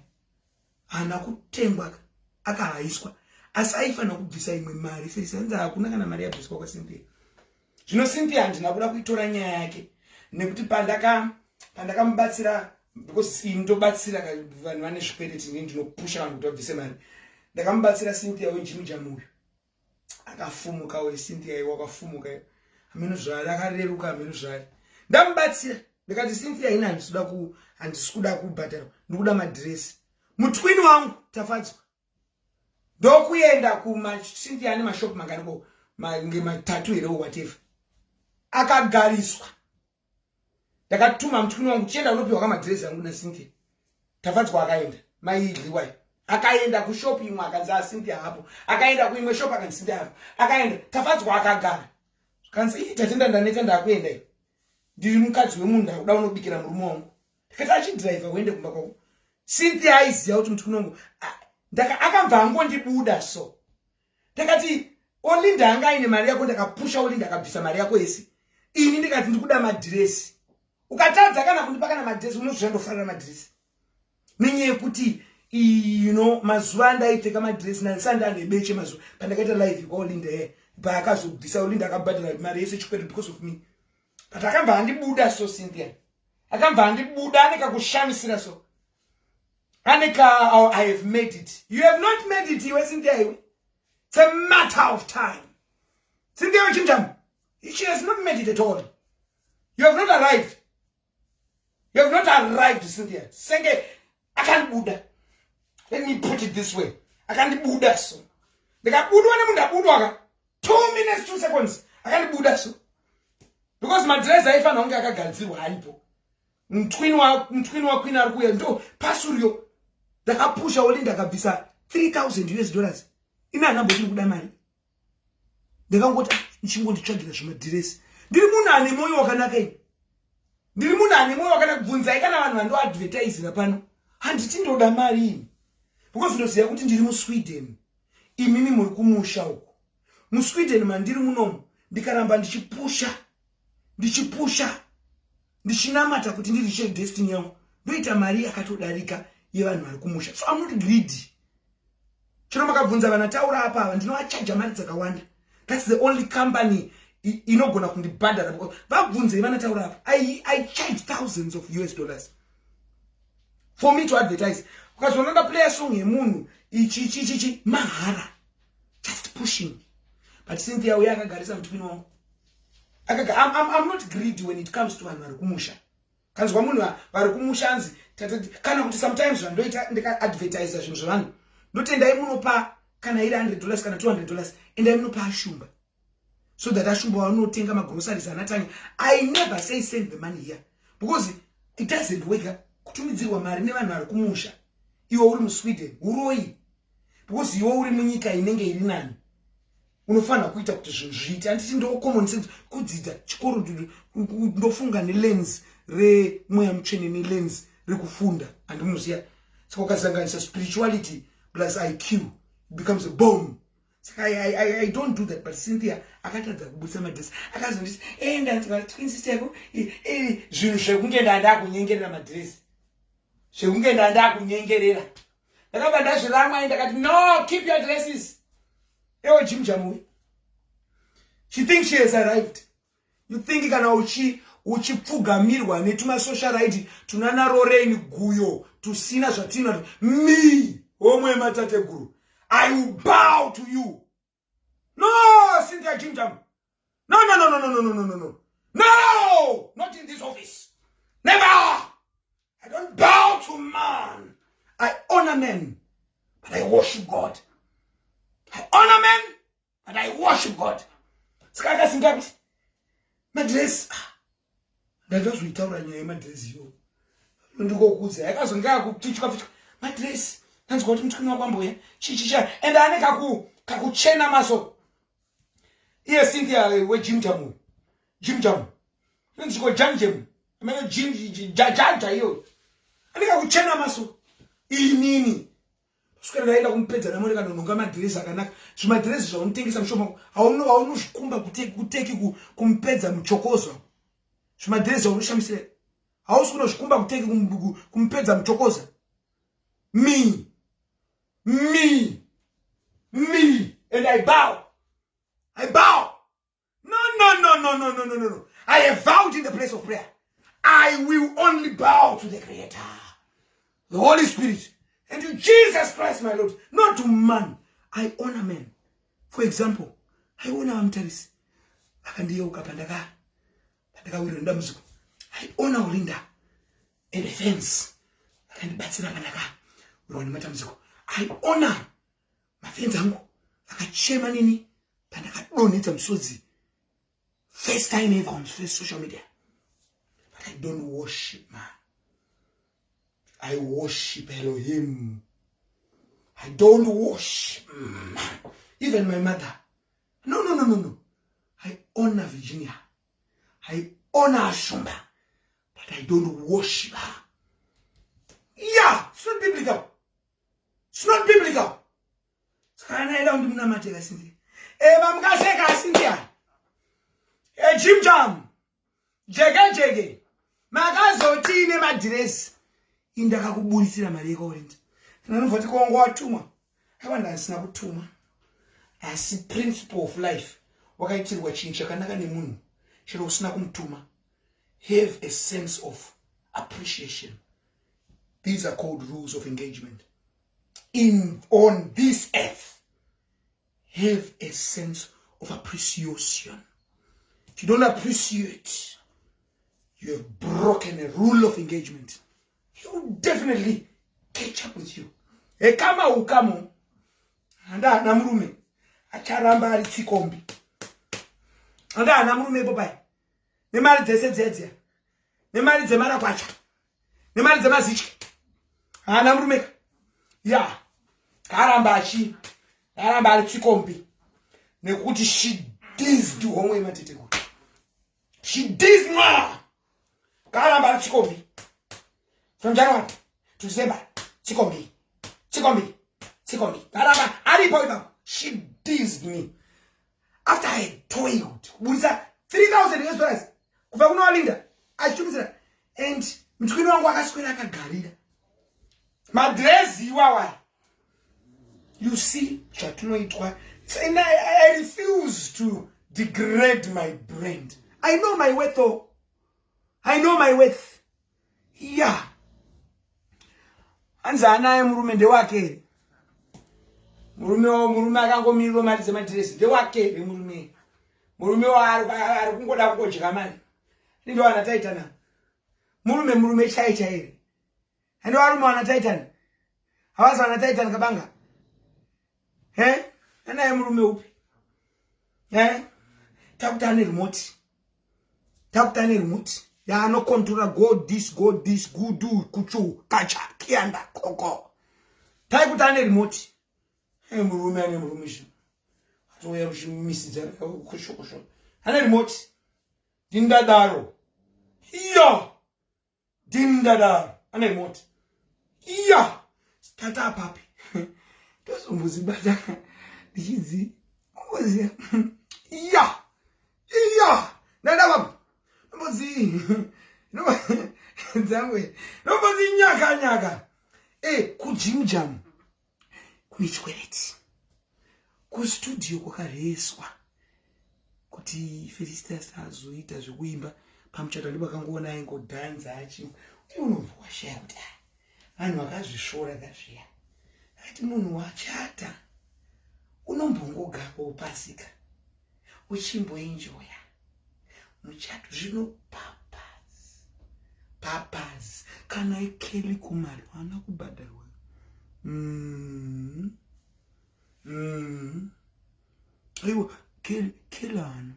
haana kutengwa, akahaiswa, asi aifanira kubvisa imwe mari. Felisa anzi hakuna kana mari yabviswa kwaCynthia. Zvino Cynthia handina kuda kuitora nyaya yake, nekuti pandakamubatsira, because ini ndobatsira vanhu vane zvikwereti, ini ndinopusha vanhu kuti vabvise mari. Ndakamubatsira Cynthia weJim Jam uyu, akafumuka uyu Cynthia iwe, wakafumuka hameno zvaari, akareruka hameno zvaari. Ndamubatsira, ndikati, "Cynthia, ini handisi kuda kubhadharwa, ndikuda madhiresi." Mutwini wangu Tafadzwa ndokuenda kumaCynthia, ane mashopu manganiko, matatu here, whatever. Akagariswa. Ndakatuma mutwini wangu, "Chienda unopiwa kamadhiresi angu naCynthia." Tafadzwa akaenda, maidliwai, akaenda kushopu imwe, akanzi aCynthia hapo. Akaenda kuimwe shopu, akanzi Cynthia hapo. Akaenda, Tafadzwa akagara, kanzi, "Ii, Tatenda, ndaneta, ndakuenda. Iyo ndiri mukadzi wemunhu, ndakuda unobikira murume wangu." Ndikati, "Achidhiraivha uende kumba kwako." Cynthia aiziva kuti mutwini wangu akabva angondibuda. So ndakati, "Olinda anga aine mari yako." Ndakapusha Olinda, akabvisa mari yako yese. Ini ndikati, "Ndikuda madhiresi. Ukatadza kana kundipa kana madhiresi, unozviya ndofarira madhiresi." Nenyaya yekuti mazuva andaipfeka madhiresi ndandisati ndane beche, mazuva pandakaita live kwaOlinda ye, paakazobvisa, Olinda akabhadhara mari yese chikwereti because of me. But akabva andibuda. So Cynthia akabva andibuda, ane kakushamisira, so ane ka, "Oh, I have made it." You have not made it, iwe Cynthia iwe. It's a matter of time. Cynthia wechinjamu, she has not made it at all. You have not arrived, you have not arrived, Cynthia. Senge akandibuda, let me put it this way, akandibuda. So ndikabudwa nemunhu abudwa ka, 2 minutes 2 seconds, akandibuda. So Because madhirezi aifanira kunge akagadzirwa aripo. Mutwini waQueen ari kuuya, ndo pasurio ndakapusha Olinda, akabvisa US$3000. Ine handamboti kuda mari, ndakangoti ndichingonditsvagira zvimadhiresi. Ndiri munhu ane mwoyo wakanaka ini, ndiri munhu ane mwoyo wakanaka. Bvunzai kana vanhu vandoadvertisira pano, handiti ndoda mari ini, because ndoziva kuti ndiri muSweden, imimi muri kumusha uko. MuSweden mandiri munomu, ndikaramba ndichipusha, ndichipusha, ndichinamata kuti ndireache destiny yangu, ndoita mari yakatodarika yevanhu vari kumusha. So I'm not greedy. Chino makabvunza vanataura apa ava, ndinovachaja mari dzakawanda. That's the only company inogona kundibhadhara. Vabvunzei vanataura apa. I charge thousands of US dollars for me to advertise. Ukazoona ndaplaya song yemunhu ichi chichichi mahara, just pushing. But Cynthia uye akagarisa mutwini wangu. I'm not greedy when it comes to vanhu vari kumusha. Kanzwa munhu vari kumusha anzi, kana kuti sometimes zvandoita, ndikaadvertisa zvinhu zvevanhu, ndoti endai munopa, kana iri $100 kana $200, endai munopa Ashumba, so that Ashumba vanotenga magroceries anatanya. I never say send the money here, because it doesn't work. Kutumidzirwa mari nevanhu vari kumusha iwe uri muSweden, uroi, because iwe uri munyika inenge iri nani, unofanira kuita kuti zvinhu zviite. Handiti ndo common sense kudzidza chikoro? Ndofunga nelens remweya mutsvene, nelens rekufunda, handimuziya. Saka ukasanganisa spirituality plus IQ, it becomes a bomb. Saka I don't do that. But Cynthia akatadza kubudisa madhiresi, akazonditi, "Ndanzwa twin sister yako." Zvinhu zvekunge ndandakunyengerera madhiresi, zvekunge ndandakunyengerera, ndakabva ndazviramwa. Ndakati, "No, keep your dresses." Ewo jimjamuwe, she thinks she has arrived. You think kana uchipfugamirwa netumasocialite tunana Rorain Guyo tusina zvatina, me, homwe matateguru, I will bow to you? No, Cynthia Jimjam, no, no, no, no, no, no, no, no, no, no, not in this office, never. I don't bow to man. I honor men, but I worship God. I honor men, but I worship God. Saka akasinga kuti madhiresi, ndandazoitaura nyaya yemadhiresi iyo, ndikokudza yakazonge akupfichwa pfichwa madhiresi. Ndanzwa kuti mutwini wakwamboya chichicha, and ane kakuchena maso iye Cynthia wejimjamu, jimjamu inonziko jamjem amene jaja iyoyo, ane kakuchena maso. Inini kuswera ndaenda kumupedza namo, ndikanonhonga madhiresi akanaka. Zvimadhiresi zvaunotengesa mushoma, haunozvikumba kuteki kumupedza muchokozo. Zvimadhiresi zvaunoshamisira, hausi kunozvikumba kuteki kumupedza muchokoza. Me, me, me, and I bow, I bow? No, no, no, no, no, no, no, no, no. I have vowed in the place of prayer, I will only bow to the Creator, the Holy Spirit, and to Jesus Christ my Lord, not to man. I honor men. For example, I honor Vamutarisi, vakandiyeuka pandakawirwa nedambudziko. I honor Olinda and the fans, vakandibatsira pandakawirwa nematambudziko. I honor mafans angu, vakachema nini pandakadonhedza musodzi first time ever on social media. But I don't worship man. I worship Elohim. I don't worship man. Even my mother, no, no, no, no, no. I honor Virginia, I honor Ashumba, but I don't worship her. Yeah, it's not biblical, it's not biblical. Saka anaida kuti munamatira Cynthia, eva mukaseka Cynthia, ejimjam jeke jeke, makazotine madhiresi, indakakuburitsira mari yekaorinda. Anobva kuti kongo watumwa. Aiwa, ndasina kutumwa, asi principle of life, wakaitirwa chinhu chakanaka nemunhu, chero usina kumutuma, have a sense of appreciation. These are called rules of engagement in on this earth. Have a sense of appreciation. If you don't appreciate, you have broken a rule of engagement. He will definitely catch up with you. Ekama ukamo handa hana murume, acharamba ari tsikombi. Handa hana murume ipo pai. Nemari dzese dziya dziya, nemari dzemarakwacha, nemari dzemazitye, haana murume ka. Ya, aramba achi aramba ari tsikombi nekuti she dized homwe yemateteguru. She dized mwa karamba ari tsikombi from January to December. Tsikombi, tsikombi, tsikombi, karamba aripo ipapo. She dized me after I had toiled kuburitsa 3000 US dollars kubva kuna Walinda achitumidzira, and mutwini wangu akaswera akagarira madhirezi iwawa. You see zvatinoitwa. And I refuse to degrade my brand. I know my worth. Oh, I know my worth. Yeah, hanzi anaye murume, ndewake here murume? Murume akangomiriro mari dzemadhiresi, ndewake here murume? Murume ari kungoda kungodya mari, ndowana taitana murume, murume chai chairi. Handi varume wana Taitani, havazi vana Taitani kabanga he. Anaye murume upi he? Takuti ane remote, takuti ane remote yaanocontrola. Go this, go this, gudu kuchu kacha kianda koko. Taikuti ane remote. E, murume ane murume izvo atouya kuchimisidza kusho kusho, ane remote. Ndindadaro iya, ndindadaro, ane remote iya. Tata apapi tozombozibata ndichidzi omboziya iya iya, ndada papi nombodzi dzangwe, nombodzi nyaka nyaka. E, kujim jam kune chikwereti, kustudio kwakareswa kuti Felicitas azoita zvekuimba pamuchato. Ndipo akangoona aingodhanza achi uye unobva washaya kuti ah, vanhu vakazvisvora kazviya. Akati munhu wachata unombongogarawo pasika uchimboenjoya muchato. Zvino papas papas kana iKelly Khumalo haana kubhadharwa. Aiwa, Kelly haana.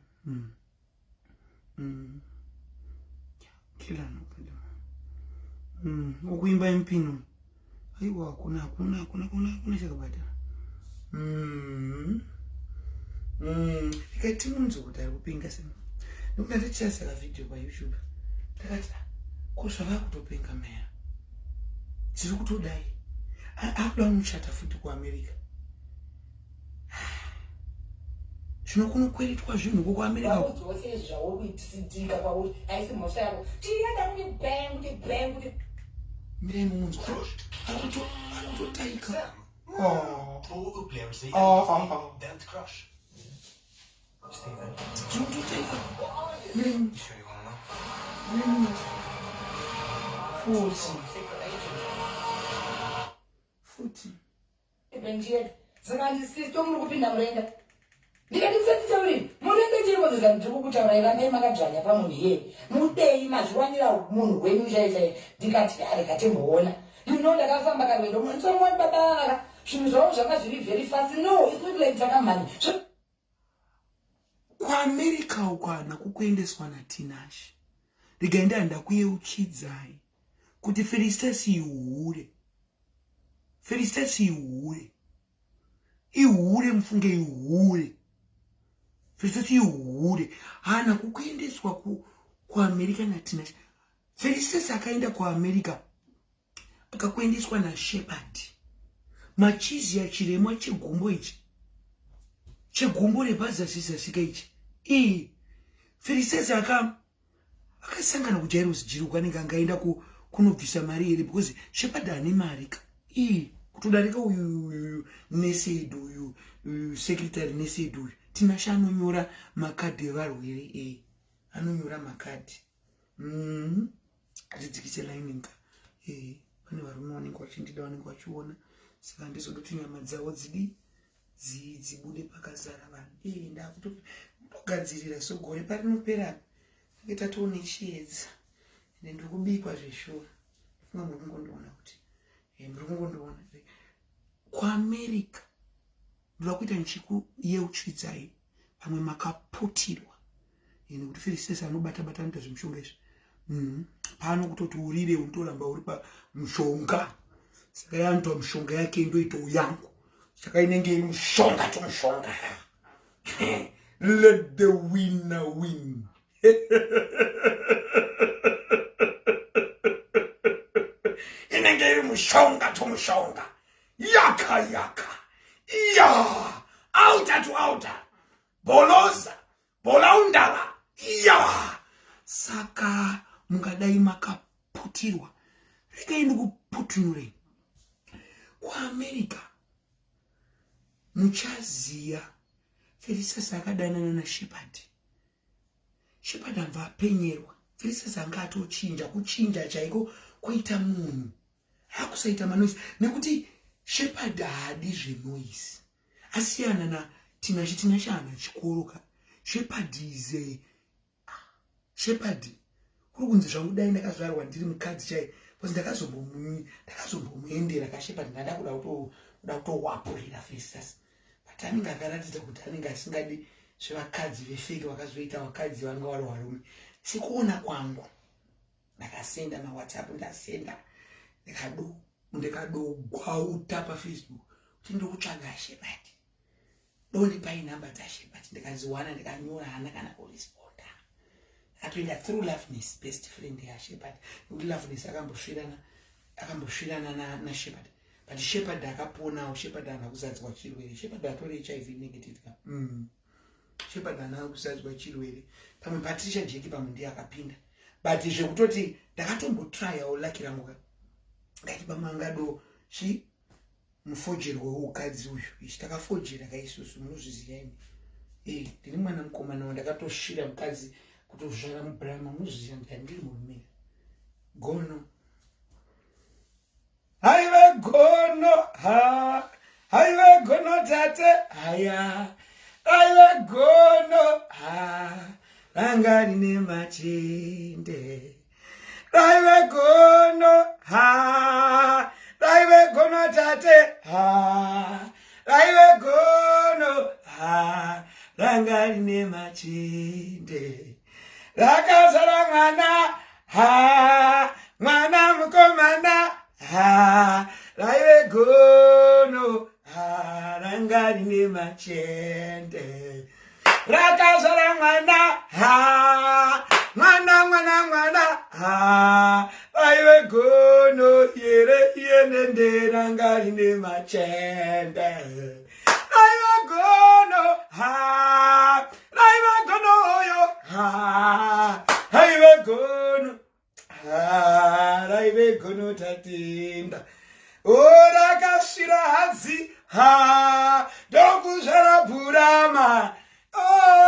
Kelly haana kubhadharwa. Okuimba impino, aiwa, hakuna, hakuna, hakuna, hakuna, hakuna chakabhadhara. Ikati munzwa kuti ari kupenga sei, nekuti ndatichasaka vhidhiyo paYouTube, ndakati, ah, ko zvava kutopenga meya dziri kutodai, akuda unochata futi kuAmerica. Zvino kunokweretwa zvinhu ko kuAmerica. Vaudzose zvauri kuitisindika kwauri haisi mhosva yako. Tienda kuti bang, kuti bang, kuti Mirai mumunzwa, ari kutotaika. Oh. Två upplevelser i Ja, en ja, livsstil. ja. Dent Crush. Steven, Zviri kutotaika. Mirai you sure you wanna know? Mirai munzwa futi futi. Benjiyeka saka ndisisto muri kupinda murenda, ndikati musanditauriri murenda chirikozeza. Ndiri kukutaurai, rambai makadzvanya pamunhu iyeye, mudei mazviwanira munhu wenyu chai chai. Ndikati areka timboona. Ndakafamba karwendo munsomoni, baba vaka zvinhu zvavo zvanga zviri very fast. No, it's not like takamhanya. KuAmerica uko haana kukuendeswa naTinashe. Regai ndanda kuyeuchidzai kuti Felicitas ihure, Felicitas ihure, ihure, mufunge, ihure. Felicitas ihure, haana kukuendeswa kuAmerica naTinashe. Felicitas akaenda kuAmerica akakuendeswa naShepard Machiziya, chiremwa chegumbo ichi, chegumbo repazasi ichi. Ii, Felicitas akasangana kuJairos Jiri uko, anenge angaenda kunobvisa mari here? Because Shepard ane mari ka, ii, kutodarika uyu nesed uyu, uyu secretary nesed uyu. Tinashe anonyora makadhi evarwere, e, anonyora makadhi. Atidzikise lining ka. E, pane varume vanenge vachindida, vanenge vachiona, saka handizodi kuti nyama dzavo dzidi dzibude pakazara vanhu. E, ndakutogadzirira, so gore parinopera tinge tatoone chiedza. Ende ndiri kubikwa zveshuwa. Funga muri kungondiona kuti muri kungondiona kuAmerica. Ndoda kuita ndichikuyeuchidzai, pamwe makaputirwa. Nekuti Felistas anobata bata anoita zvemushonga izvi. Pano kutoti urire unotoramba uri pamushonga. Saka yanoita mushonga yake ndoitawo yangu. Saka inenge iri mushonga to mushonga. Let the winner win. Inenge iri mushonga to mushonga. Yaka yaka. Ya. Outer to outer. Boloza. Bolaundala. Ya. Saka mungadai makaputirwa. Regai ndikuputunurei. KuAmerica muchaziya Felistas akadanana naShepard. Shepard amva apenyerwa. Felistas anga atochinja, kuchinja chaiko kuita munhu. Hakusaita manoise nekuti Shepard haadi zvenoise. Asiyana na Tinashe, Tinashe haana chikoro ka. Shepard is a Shepherd kuri kunzi zvangu dai ndakazvarwa ndiri mukadzi chai because ndakazombomuendera kashepherd ndada kuda kuda kutowapurira Festus but anenge akaratidza kuti anenge asingadi zvevakadzi vefeki vakazoita vakadzi vanga vari varume sekuona kwangu ndakasenda mawhatsapp ndasenda ndikadogwauta pafacebook kuti ndikutsvaga shepherd Dondipai number dzashe but ndikadziwana ndikanyora haana kana kuresponda. Akatoenda through Loveness best friend yaShepard nekuti Loveness akambosvirana akambosvirana naShepard na but Shepard akaponawo. Shepard haana kuzadzwa chirwere. Shepard atori HIV negative ka. Shepard haana kuzadzwa chirwere. Pamwe Patricia Jeki pamwe ndiye akapinda but zvekutoti ndakatombotryawo lucky rangu ka ndati pamwe angado chi Mufojerwa weukadzi uyu ichi takafojera ka isusu munozviziva imi. Eh, ndiri mwana mukomana wandakatosvira mukadzi kutozvara mubrama munozviziva ndandiri murume. Gono. Haive gono ha. Haive gono tate haya. Haive gono ha. Ranga rine machende. Raive gono ha raive gono tate ha raive gono ha ranga rine machende rakazara mwana ha mwana mukomana ha raive gono ha ranga rine machende rakazvara mwana ha mwana mwana mwana ha vaive gono yere yenende ranga rine machende raive gono ha raive gono oyo ha raive gono Ah, raive gono tatenda o rakasvira hadzi ha ndokuzvara bhurama o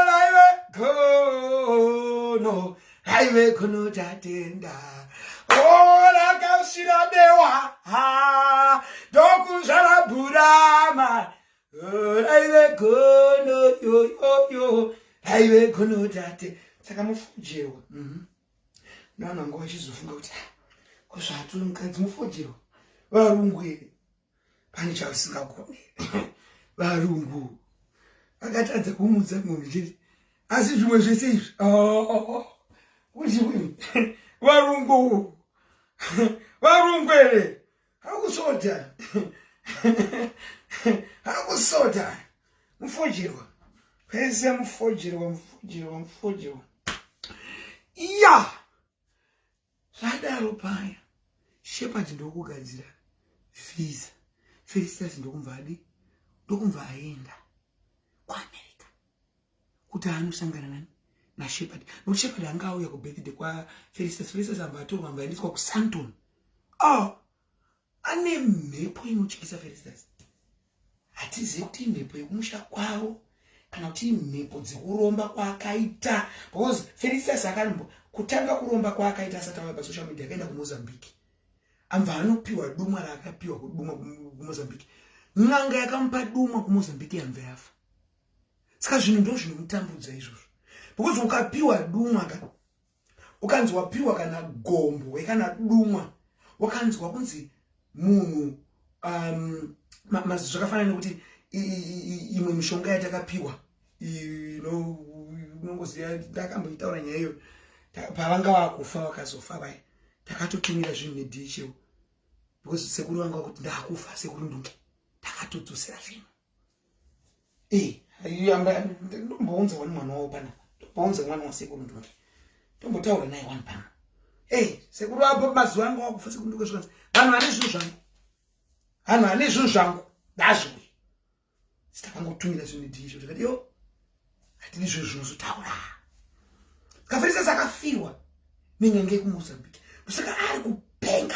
raive gono raive gono tatenda o rakasvira dewa ha ndokuzvara bhurama raive gono yoyoyo raive gono tate saka mufujewa mm -hmm. Vanhu vanga vachizofunga kuti ah, ko zvaaturi mukadzi mufojerwa varungu here pane chavasingagone varungu vakatadza kumutsa munhu chete asi zvimwe zvese izvi oh, kuti varungu varungu here hakusota hakusota mufojerwa pese mufojerwa mufojerwa mufojerwa ya zvadaro paya Shepard ndokugadzira visa Felicitas ndokumva adi ndokumva aenda kuAmerica kuti anosangana nani naShepard nokuti Shepard anga auya kubirthday kwaFelicitas Felicitas amba atorwa amba aendeswa kuSanton oh ane mhepo inotyisa Felicitas hatizivi kuti imhepo yekumusha kwavo kana kuti imhepo dzekuromba kwaakaita because Felicitas akambo kutanga kuromba kwaakaita asati auya pasocial media akaenda kuMozambique amva anopiwa dumwa raakapiwa kudumwa kuMozambique n'anga yakamupa dumwa kuMozambique yamva yafa saka zvinhu ndo zvinomutambudza izvozvo because ukapiwa dumwa ka ukanzi wapiwa kana gombo kana dumwa wakanzwa kunzi munhu um, zvakafanana nekuti imwe mishonga yatakapiwa Munongoziva, ndakamboitaura nyaya iyoyo pavanga vakufa, vakazofa vaya, takatotumira zvinhu neDHL because sekuru vanga vakuti, "Ndakufa, Sekuru Ndunge." Takatodzosera zvinhu. Ndombounza wani mwana wavo panapa, ndombounza mwana waSekuru Ndunge, ndombotaura naye wani pano. Ei, sekuru apo mazuva anga wakufa, Sekuru Ndunge, zvikanzi, "Vanhu vane zvinhu zvangu, vanhu vane zvinhu zvangu ngazviuye." Takangotumira zvinhu neDHL, tikati, "Yo, hatidi zvinhu zvinozotaura." KaFelistas akafirwa nen'anga yekuMozambique, saka ari kupenga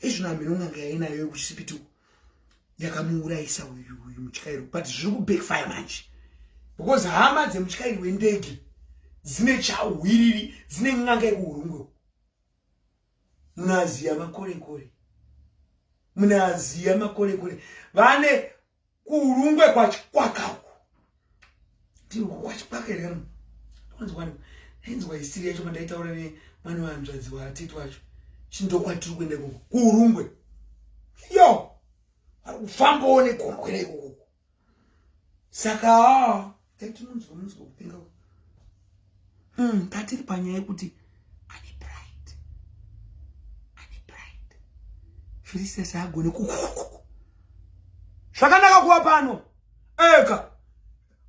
izvino. Hameno n'anga yainayo yekuchisipiti yakamuurayisa uyu mutyairi, but zviri kubackfire manje because hama dzemutyairi wendege dzine chahwiriri, dzine n'anga yekuHurungwe. Munaziya makorekore, munaziya makorekore, vane kuHurungwe kwaChikwaka uku, ndiko kwaChikwaka here kana kwanzi ainzwa isiri yacho pandaitaura nemwana wehanzvadzi watete wacho, chindokwatiri kuenda ikoko kuHurungwe. Yo, vari kufambawo negombwe reikoko, saka taitinonzwa munzwa kupenga. Patiri panyaya yekuti ane pride, ane pride Felicitas, haagone kukukuku zvakanaka kuva pano ega.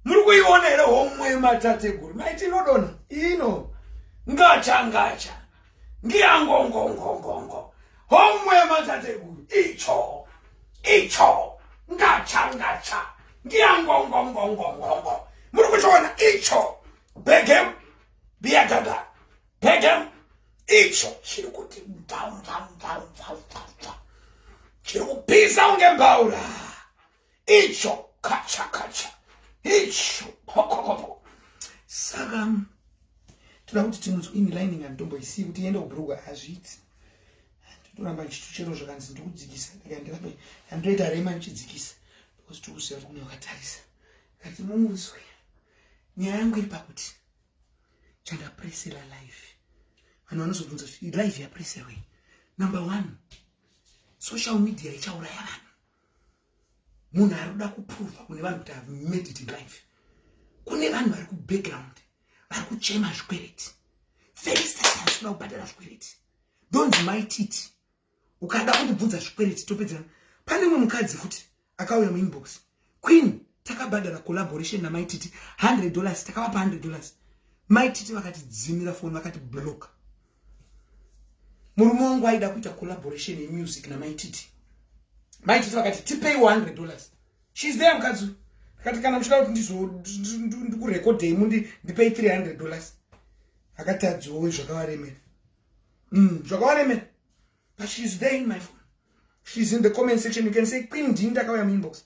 Muri kuiona here homwe yematateguru? Maiti inodonha ino, ngacha ngacha ngiyangongongongongo, homwe yematateguru, icho icho, ngacha ngacha ngiyangongongongongongo. Muri kuchiona icho? Begem biyagaga begem, icho chiri kuti mvamvamvamvamva, chiri kupisa unge mbaura icho, kacha kacha icho, pokokopo. Saka toda kuti tinonzwa ini lining handitomboisiyi kuti iende kubhurugwa, hazviiti. Totoramba ndichituchero zvakanzi ndikudzikisa, ndikandirambe handoita rema ndichidzikisa because tiri kuziva kuti kune vakatarisa. Kati munzwe, nyaya yangu iri pakuti chandapresera live, vanhu vanozobvunza kuti live yapreserwei. Number one, social media ichauraya vanhu. Munhu ari kuda kuprova kune vanhu kuti have made it in life, kune vanhu vari kubackground vari kuchema zvikwereti. Felistas haasi kuda kubhadhara zvikwereti. Ndonzi Maititi, ukada kundibvunza zvikwereti topedzana. Pane mumwe mukadzi futi akauya muinbox, "Queen, takabhadhara collaboration naMaititi $100, takavapa $100, Maititi vakatidzimira foni, vakati block." Murume wangu aida kuita collaboration yemusic naMaititi, Maititi vakati, "Tipei $100." She's there, mukadzi uyu. Akati, "Kana muchida kuti ndikurekodhei, mundi ndipei $300." Akati adzowe, zvakavaremera, zvakavaremera. But she's there in my phone, she's in the comment section. You can say, "Queen, ndini ndakauya muinbox."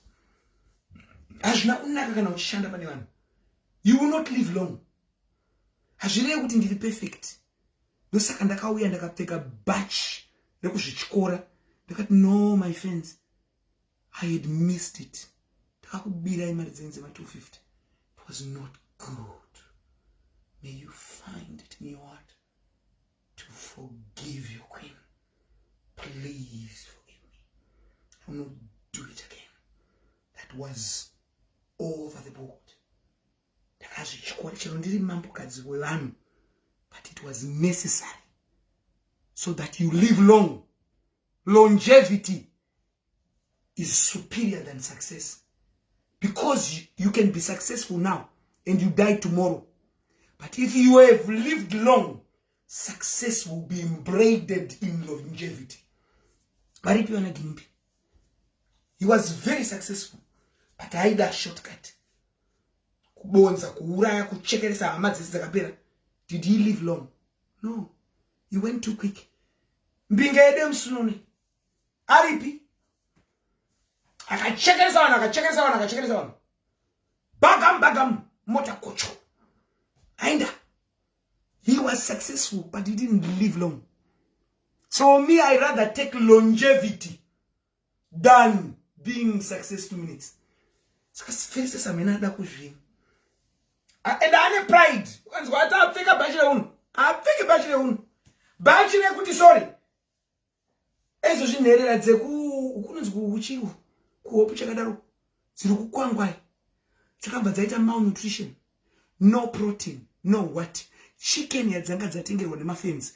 Hazvina kunaka kana uchishanda pane vanhu, you will not live long. Hazvirevi kuti ndiri perfect. Ndosaka ndakauya ndakapfeka bhachi rekuzvityora, ndakati, "No, my friends, I had missed it. Ndakakubirai mari dzenyu dzema250. It was not good. May you find it in your heart to forgive your queen. Please forgive me. I will not do it again." That was over the board. Ndakazvityora chero ndiri mambokadzi wevanhu, but it was necessary so that you live long. Longevity is superior than success because you can be successful now and you die tomorrow, but if you have lived long, success will be embroidered in longevity. Varipi vana Ginimbi? He was very successful, but aida shortcut, kubonza, kuuraya, kuchekeresa hama dzese dzakapera. Did he live long? No, he went too quick. Mbinga yedu yemusununi aripi? Akachekeresa vanhu, akachekeresa vanhu, akachekeresa vanhu, bagam bagam, mota kocho, aenda. He was successful, but he didn't live long. So me, I rather take longevity than being success 2 minutes. Saka Felicitas amene ada kuzvinhu and ane pride. Ukanzwa ati apfeka bhachi reunhu, apfeke bhachi reunhu, bhachi rekuti sorry, ezo zvinherera dzeku kunonzi kuchiru kuhope chakadaro dziri kukwangwai, dzakabva dzaita malnutrition, no protein. Know what? Chicken yadzanga dzatengerwa nemafenzi.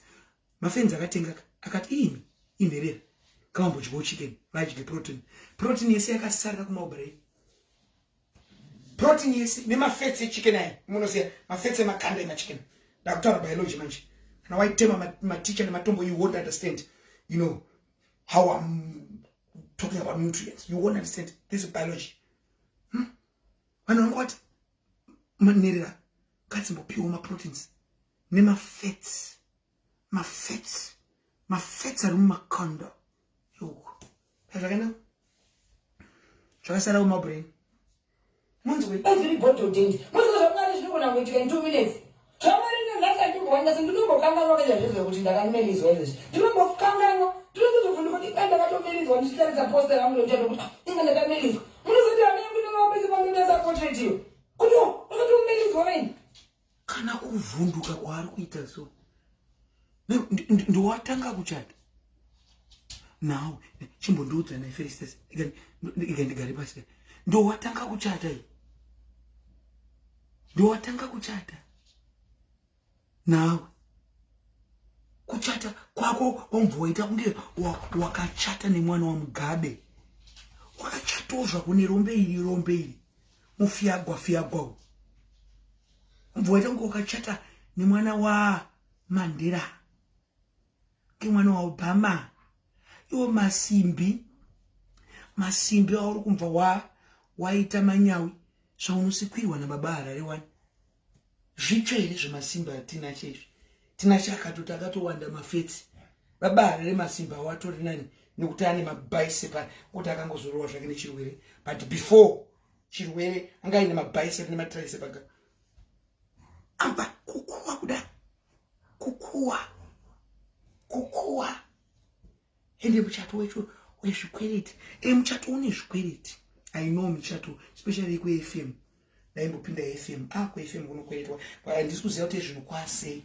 Mafenzi akatenga akati imi inherera kavambodyawo chicken, vadye protein. Protein yese yakasarira kumaobrei. Protein yese nemafats echicken aya, munoziva mafats emakanda emachicken. Ndakutaura biology manje. Kana waitema maticha nematombo, you won't understand how I'm talking about nutrients. You won't understand. This is biology. Vanhu vanga vati manherera ngadzimbopiwa maproteins nemafats, mafats, mafats ari mumakanda ehuku. Zvakaenda, zvakasara kumabrain, munzwe. Every God ordained. Muziva zvaMwari zvinogona kuitika in 2 minutes. ZvaMwari nenhasi andimbowanisa, ndinombokanganwa kaizvazvo kuti ndakameridzwa izvezvi. Ndinombokanganwa, ndinotozobvunduka kuti dai ndakatomeridzwa, ndichitarisa poster rangu rekuchato kuti, "Ah, inga ndakameridzwa." Munozoti hama yangu inova pese panotarisa portrait iyo kuti, "Oh, ndakatomeridzwa vaini." Kana kuvhunduka kwaari kuita so, ndowatanga kuchata nawe. Chimbondiudza nai Felistas, ika ndigare pasi. Ndowatanga kuchata iyi, ndowatanga kuchata nawe. Kuchata kwako wambva waita kunge wakachata nemwana waMugabe. Wakachatawo zvako nerombe iri, rombe iri mufiyagwa fiyagwa. Wambva waita kunge wakachata nemwana waMandela, ngemwana waObama. Iwo masimbi, masimbi auri kumva waita manyawi zvaunosekwirwa nababa Harare wani. Zvitsva here zvemasimba atinacho izvi? Tinacho akatoti akatowanda mafetsi. Baba Harare masimba awo atori nani nekuti ane mabicep, kuti akangozorowa zvake nechirwere, but before chirwere anga aine mabicep nematricep. Aka amba kukuwa kuda kukuwa kukuwa. Ende muchato wecho wezvikwereti, e muchato une zvikwereti. I know michato, especially kweFM. Ndaimbopinda FM. Ah, kuFM kunokweretwa. Handisi kuziva kuti zvinhu kwasei.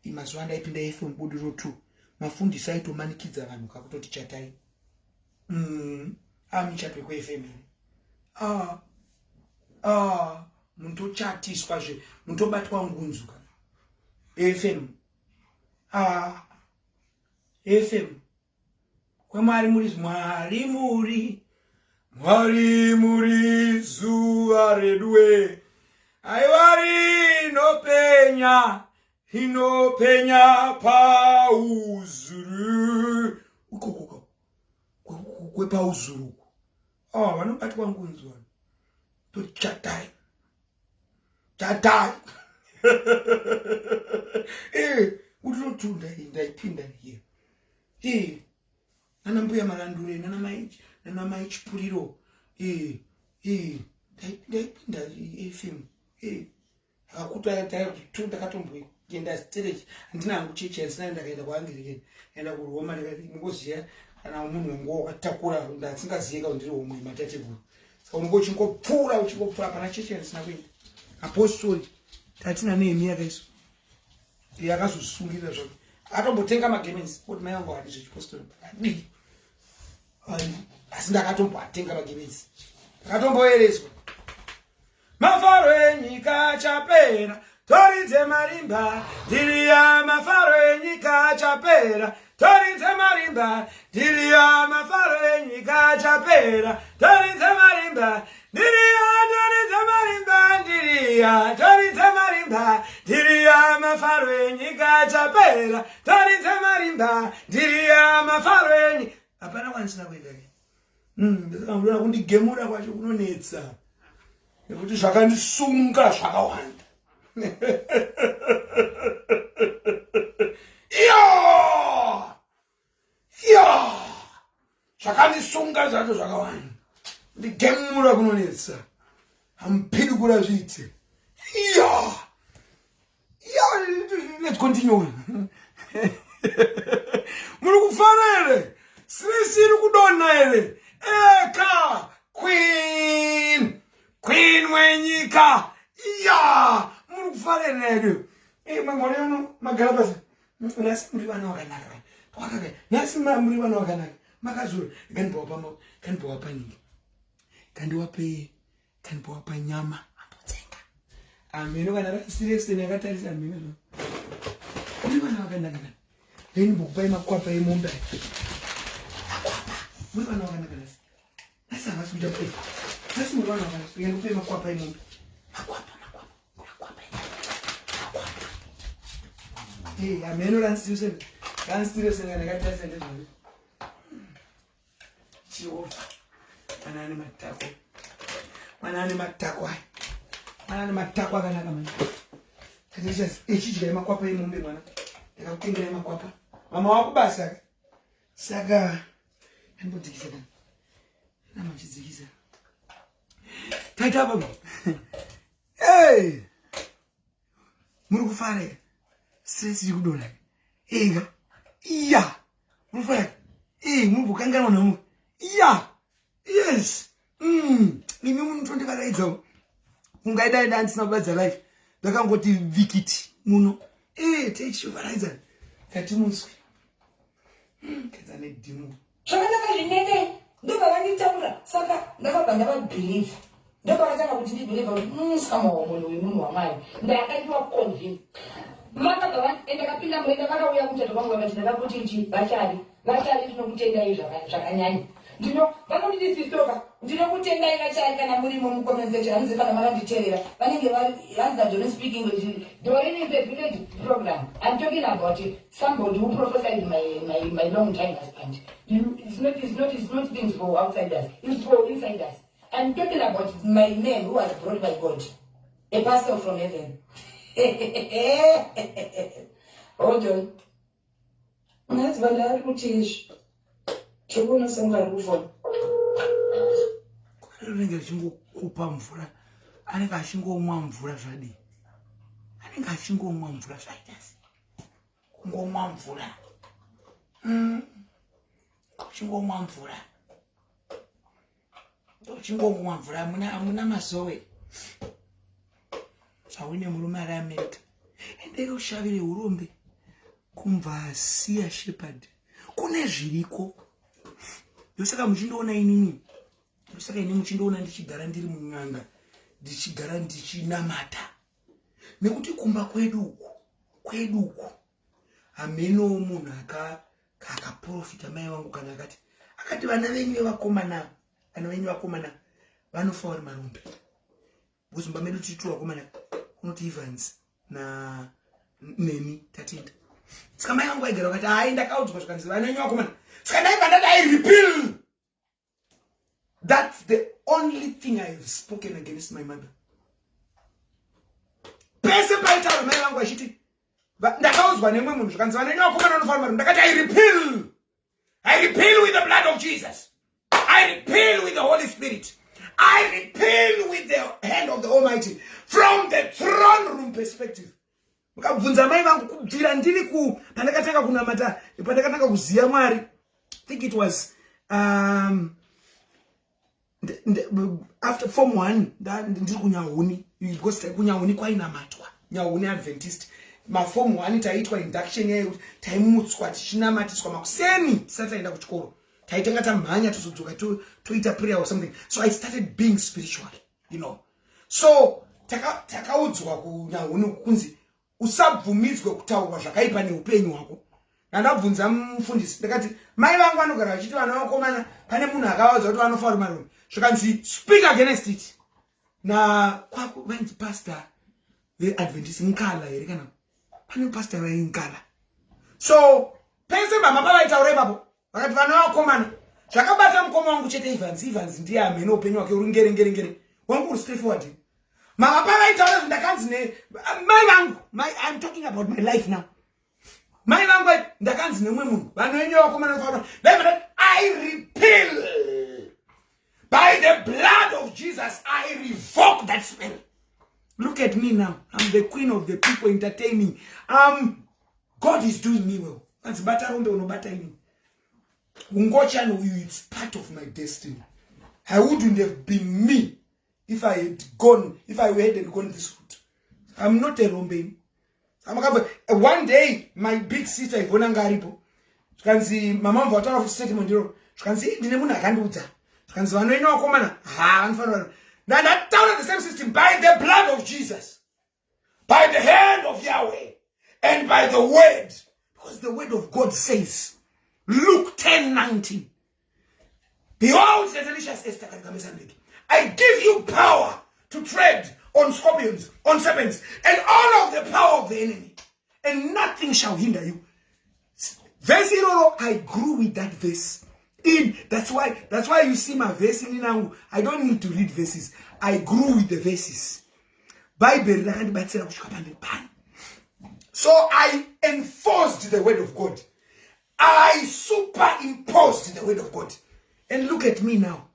Mazuva andaipinda FM Budiro 2, mafundisi aitomanikidza vanhu kakutoti chatai. Ah, michato yekuFM here? Ah, ah, munotochatiswa zve, munotobatwa ngunzu kana FM. Ah, FM kwemwari muri, Mwari muri, Mwari muri zuva reduwe. Aiwa, rinopenya, rinopenya pauzuru ukoko kwepauzuru uku. Oh, vanobatwa ngunzu vanhu. Tochatai, chatai. Eh, utotunda ndaipinda here? Eh, nana mbuya Marandure, nana mai Chipuriro. Eh, eh, ndaipinda FM. Eh, akakuta tu ndakatomboenda stereki. Handina hangu chechi handisina. Ndakaenda kuAnglican, enda kuRoma. Ndingoziva kana munhu wangu wakatakura, ndasingazive ka ndiri homwe matateguru. Saka unonge uchingopfuura, uchingopfuura. Hapana chechi yandisina kuenda. Apostori tatina Nehemiya yakaiso yakazosungirira zvake, akatombotenga magemenzi kuti mai vangu hadi zvechipostori, adii, asi ndakatomboatenga magemenzi, ndakatomboereswa. Mafaro enyika chapera, toridze marimba ndiriya. Mafaro enyika chapera, toridze marimba ndiriya. Mafaro enyika chapera, toridze marimba ndiriya. Toridze marimba ndiriya, toridze marimba ndiriya. Mafaro enyika chapera, toridze marimba ndiriya. Mafaro enyika, hapana kwanisina kuenda. Ndakaona kundigemura kwacho kunonetsa nekuti zvakandisunga zvakawanda. Iyo iyo, zvakandisunga zvacho zvakawanda, ndigemura kunonetsa, hamupidikura zviite. Iyo iyo, let's continue. Muri kufara here? Stress iri kudonha here? Eka queen, queen wenyika iya. Muri kufara here naedu? Mangwana uno magara pasi. Nhasi muri vana vakanaka wakaka. Nhasi muri vana vakanaka, makazura. Kandipawa paningi, kandiwape, kandipawa panyama. Ambotsenga. Hameno kana rasireseni akatarisa hameno zva. Muri vana vakanaka kana. Then mbokupai makwapa emombe aya. Makwapa. Muri vana vakanaka nhasi. Nhasi havasi kuita kupai. Nhasi muri vana vakanaka. Kuenda kupai makwapa emombe. Makwapa, makwapa. Makwapa. Makwapa. Eh, hameno rasireseni. Rasireseni kana akatarisa ndezvazvo. Jehovha mwana ane matako mwana ane matako aya mwana ane matako akanaka mani echidyai makwapa emombe mwana ndakakutengerai makwapa mama wakubasa ka saka andibodzikisa kana namachidzikisa taita baba hey! Muri kufara here? Stress iri kudonha ega iya muri kufara ee muri kukanganwa nhamu iya yes. Imi munotondivaraidzawo kungaidai dai ndisina kubatidza life ndakangoti vikiti muno ee tichivaraidza katimuswi kedza nedhimu. Zvakanaka zvinene ndobva vanditaura saka ndakabva ndavabhilivha ndopakatanga kuti ndibhilivha kuti somehow munhu uyu munhu wamwari ndakandiwa convince vakabva ndakapinda murenda vakauya kumuchato kwangu vakati ndakakuti ichi vachari vachari ndinokutendai zvakanyanya ndino vanonditi sistoka ndinokutendai vachari kana murimo mucomment section hamuzivi kana makanditerera vanenge vari hanzi na don't speak English. Doreen is a village program. I'm talking about somebody who prophesied my long time husband. You, it's not things for outsiders, it's for insiders. I'm talking about my man who was brought by God, a pastor from heaven. Hold on. Ungazi vandari kuti izvi tiri kuona sekunge ari kufona. Rinenge richingokupa mvura, anenge achingomwa mvura zvadii, anenge achingomwa mvura zvaita sei kungomwa mvura, uchingomwa mvura, uchingomwa mvura, hamuna mazowe zvauine murume ari America. Endei ushavire urombe kumva siya shepherd kune zviriko. Ndosaka muchindoona inini, ndosaka ini muchindoona ndichigara ndiri mun'anga, ndichigara ndichinamata, nekuti kumba kwedu uku, kwedu uku hameno munhu akaprofita mai vangu kana akati vana venyu vevakomana, vana venyu vakomana vanofa vari marombe. Because mumba medu tiri two vakomana, kunoti Evans na neni Tatenda. Saka mai vangu vaigara vakati hai, ndakaudzwa zvikanzi vana venyu vakomana. Saka ndaibva ndati I repeal. That's the only thing I have spoken against my mother. Pese paitaura mai vangu vachiti ndakaudzwa nemumwe munhu zvikanzi vana venyu vakomana vanofanira marombe, ndakati I repeal. I repeal with the blood of Jesus. I repeal with the Holy Spirit. I repeal with the hand of the Almighty from the throne room perspective. Mukabvunza mai vangu kubvira ndiri ku pandakatanga kunamata, pandakatanga kuziva Mwari, I think it was after form 1, ndiri kuNyahuni, because kuNyahuni kwainamatwa, Nyahuni Adventist. Maform 1 taiitwa induction yayo, taimutswa tichinamatiswa makuseni tisati taenda kuchikoro. Taitanga tamhanya, tozodzoka toita prayer or something. So I started being spiritual. So takaudzwa kuNyahuni kunzi usabvumidzwe kutaurwa zvakaipa neupenyu hwako. Ndandabvunza mufundisi, ndakati mai vangu vanogara vachiti vana vakomana pane munhu akavaudza kuti vanofa vari marombe. Zvikanzi speak against it. Na kwako vainzi pastor veAdventist Nkala here, kana pane pastor vaiNkala. So pese mama pavaitaura ipapo vakati vana vakomana, zvakabata mukoma wangu chete Evans. Evans ndiye amene upenyu hwake uri ngere ngere ngere, wangu uri straightforward. Mama pavaitaura ndakanzi ne mai vangu, I'm talking about my life now, mai vangu ndakanzi nemumwe munhu vanhu venyu vakomana vakomana. I repeal by the blood of Jesus. I revoke that spell. Look at me now. I'm the queen of the people entertaining. God is doing me well. Anzi bata rombe unobata inini ungochani uyu. It's part of my destiny. I wouldn't have been me if I had gone if I hadn't gone this route. I'm not a rombe. One day my big sister Ivona nga aripo, zvikanzi mama mva vataura futi statement iro, zvikanzi ndine munhu akandiudza zvikanzi vanoenda vakomana ha vanofanira. Ndandataura the same system by the blood of Jesus. By the hand of Yahweh and by the word. Because the word of God says, Luke 10 19. Behold, Delicious Esther I give you power to tread on scorpions, on serpents, and all of the power of the enemy, and nothing shall hinder you. Verse iroro, I grew with that verse. In that's why that's why you see my verse in nangu. I don't need to read verses. I grew with the verses. Bible rakandibatsira kusvika pandiri pano. So I enforced the word of God. I superimposed the word of God. And look at me now.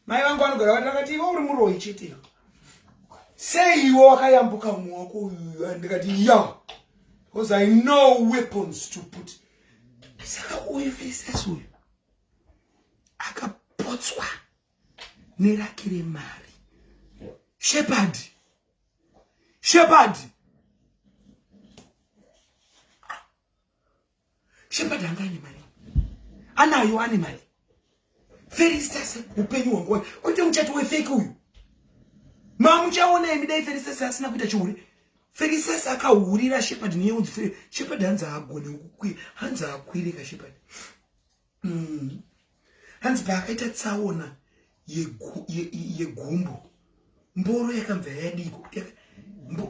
Mai vangu vanogara vati vakati iwe uri muroyi chete. Sei iwe wakayambuka mumwe wako uyu ndikati ya. Because I know weapons to put. Saka uyu Festus uyu akapotswa neraki remari. Shepherd. Shepherd. Shepherd anga ane mari. Anayo ane mari. Felistas upenyu hwangu kwete muchato wefake uyu. Mamuchaona imi dai Felistas asina kuita chihure. Felistas akahurira Shepherd neyeunzi Shepherd hanzi haagone kukwira hanzi haakwire ka Shepherd. Hanzi paakaita tsaona yegumbo mboro yakabva yadiko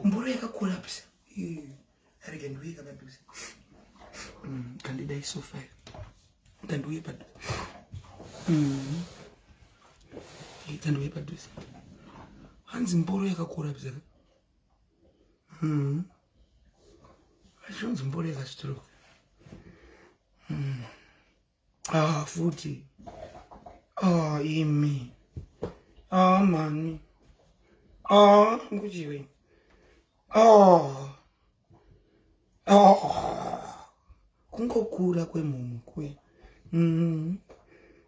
mboro yakakolapsa. Arege ndiuye kapadhuze. Kandidai sofa. Kandiuye padhuze. Kandiuye padhuze. Hanzi mboro yakakolapsa. Achonzi mboro yakastroke. Ah, futi. Ah, imi. Ah, mani. Ah, ngujiwe. Ah. Ah. Kungokura kwemhumhu kuya.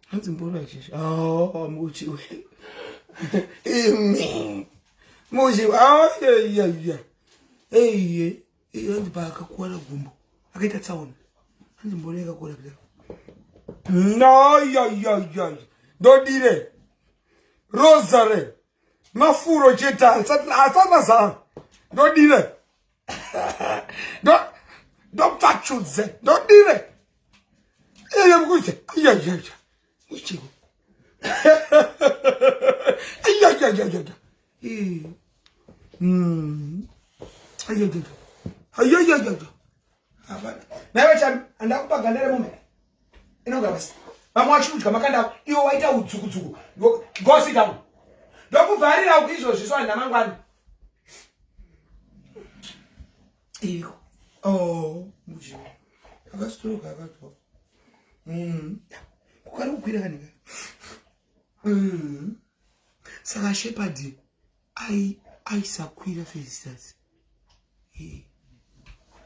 Hanzi mboro yachisha. Ah, mujiwe. Imi. Mujiwe. Ah, yeah, yeah, yeah. Hey, yeah. Hanzi paakakuwara gumbo. Akaita tsaona. Hanzi mboro yakakura kudaro. No, yo, yo, yo. Ndodire. Rosary. Mafuro chete asati azara. Ndodire. Ndopfachudze. Ndodire. Iye mkuche. Iya, iya, iya. Mkuche. Iya, iya, iya, iya. Iya, iya, iya. Iya, iya, iya. Naiwe chami, andakupa ganda remombe. Inogara pasi. Vamwe vachikudya makanda ako, iwe waita udzukudzuku. Go sit down. Ndokuvharira uku izvozvi so handina mangwana. Iko. Oh, mujiwe. Akastroke akatwa. Kukari kukwira kanika. Saka Shepherd aisakwira Felistas.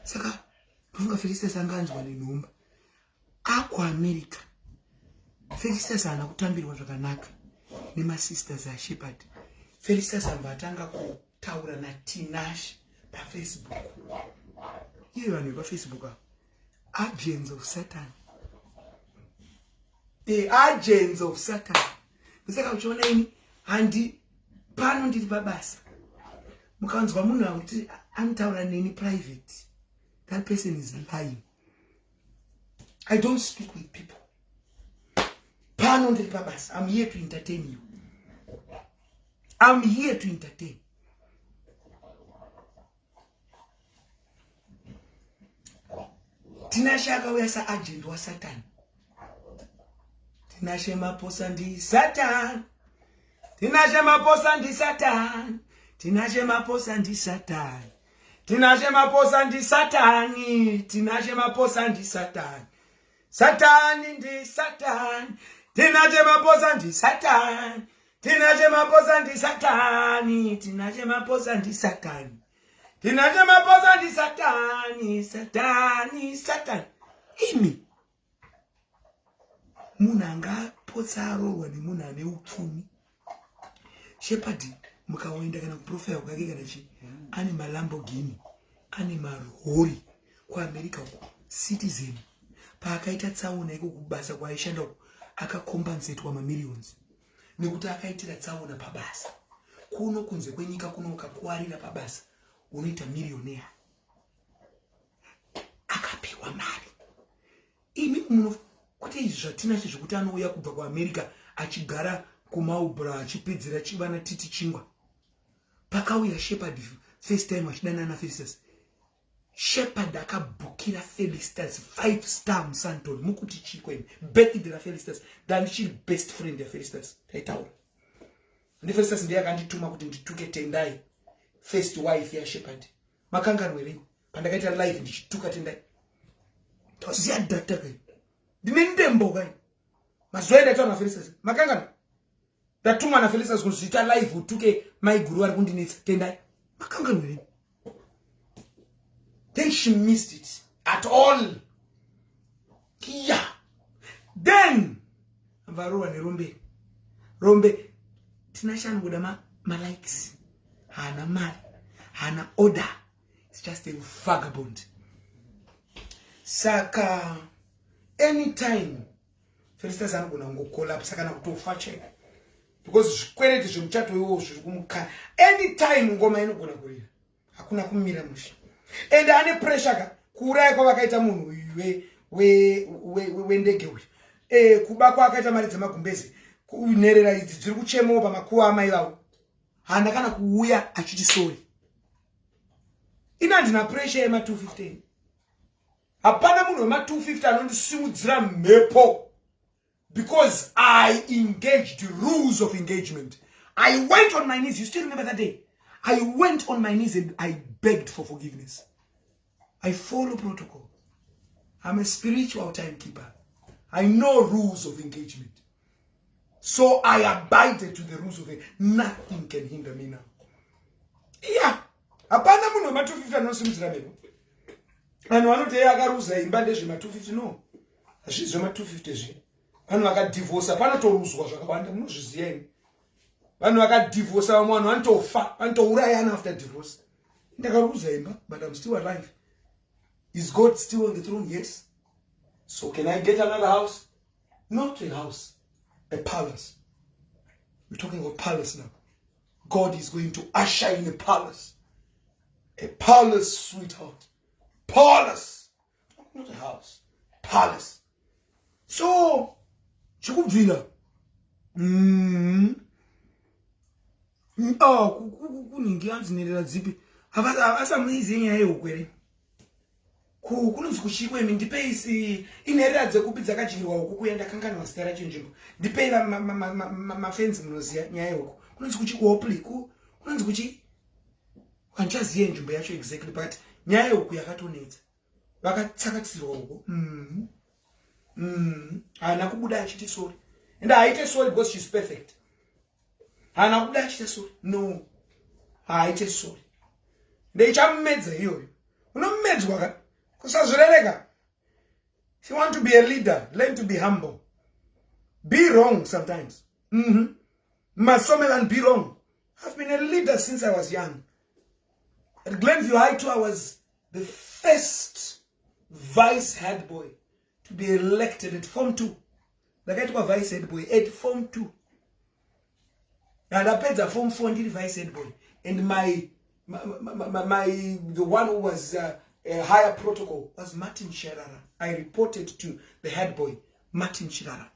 Saka ndofunga Felistas anga anzwa nenhomba. AkuAmerica. Felistas haana kutambirwa zvakanaka nemasisters aShepherd. Felistas abva atanga kutaura naTinashe paFacebook. Iye vanhu vepaFacebook ava. Agents of Satan. The agents of Satan. Saka uchiona ini handi pano ndiri pabasa. Mukanzwa munhu akuti anotaura neni private. That person is lying. I don't speak with people. Pano ndiri pabasa. I'm here to entertain you. I'm here to entertain. Tinashe akauya saagent waSatan. Tinashe Maposa ndi Satan. Tinashe Maposa ndi Satan. Tinashe Maposa ndi Satan. Tinashe Maposa ndi Satani. Tinashe Maposa ndi Satan. Satani ndi Satan. Tinashe Maposa ndi Satan. Tinashe Maposa ndi Satani. Tinashe Maposa ndi Satani. Tinashe Maposa ndi Satani. Satani, Satani. Imi. Munhu angapotsa arohwa nemunhu ane upfumi. Shepherd mukaenda kana kuprofile kwake kana chi ane maLamborghini, ane marori kuAmerica uko, citizen. Paakaita tsaona iko kubasa kwaaishanda uko akakombansetwa mamillions nekuti akaitira tsaona pabasa. Kuno kunze kwenyika kuno ukakuwarira pabasa Unoita millionaire. Akapiwa mari. Imi muno kwete izvi zvatinazvo zvekuti anouya kubva kuAmerica achigara kumaubra achipedzera chivana titi chingwa. Pakauya Shepard first time achidanana naFelistas, Shepard akabhukira Felistas 5 star muSandton. Mukuti chiko imi? Birthday raFelistas, ndandichiri best friend yaFelistas. Taitaura ndiFelistas, ndiye akandituma kuti ndituke Tendai, first wife yaShepard. Makanganwerei pandakaita live ndichituka Tendai? Toziya data kai, ndine ndembo kai. Mazuva endaitaura naFelistas, makanganwa? Ndatumwa naFelistas kuzoita live, utuke maiguru vari kundinetsa, Tendai. Makanganwerei? Then she missed it at all. Yeah, then varohwa nerombe. Rombe Tinashe kuda malikes, haana mari, haana order. It's just a vagabond. Saka anytime Felistas anogona kungocollapsa kana kutofa chaiko, because zvikwereti zvemuchato iwowo zviri kumukana. Anytime ngoma inogona kurira, hakuna kumira mushe. And ane pressure ka, kuuraya kwavakaita munhu uyu wendege uyu, kuba kwaakaita mari dzemagumbezi, nherera idzi dziri kuchemawo pamakuva amai vavo. Haana kana kuuya achiti sorry. Ina handina pressure yema215. Hapana munhu wema250 anondisimudzira mhepo, because I engaged rules of engagement. I went on my knees. You still remember that day? I went on my knees and I begged for forgiveness. I follow protocol. I'm a spiritual timekeeper. I know rules of engagement, so I abided to the rules of it. Nothing can hinder me now. Yeah, hapana munhu wema250 anosimudzira mhepo. Vanhu vanoti iye akaruza imba ndezvema250. No, hazvisi zvema250 zve. Vanhu vakadhivhosa panotoruzwa zvakawanda, munozviziva imi. Vanhu vakadhivhosa, vamwe vanhu vanotofa, vanotourayana after divorce. Ndakaruza imba, but I'm still alive. Is God still on the throne? Yes. So can I get another house? Not a house, a palace. We're talking about palace now. God is going to usher in a palace, a palace, sweetheart. Palace, not a house, palace. So chikubvira Oh, kuningi anzi nherera dzipi asamuiziye nyaya yehukwere. Kunonzi kuchikwemi? Ndipei inherera dzekupi dzakadyirwa huku kuya? Ndakanganwa zita racho nzvimbo. Ndipei mafenzi munoziva nyaya yehuku. Kunonzi kuchi kuHopley? Kunonzi kuchi? Handichaziye nzvimbo yacho exactly, but nyaya yehuku yakatonetsa, vakatsakatisirwa huku. Haana kubuda achiti sorry, and haaite sorry because she's perfect. Haana kubuda achite sorry, no, haaite sorry. Ndechamumedza iyoyo, unomedzwa ka, kusazvirereka. If you want to be a leader, learn to be humble. Be wrong sometimes. Masomelan, be wrong. I've been a leader since I was young. At Glenview High 2, I was the first vice head boy to be elected at Form 2. Ndakaitwa vice head boy at Form 2. Ndapedza Form 4 ndiri vice head boy, and my the one who was higher protocol was Martin Sherara. I reported to the head boy, Martin Shirara.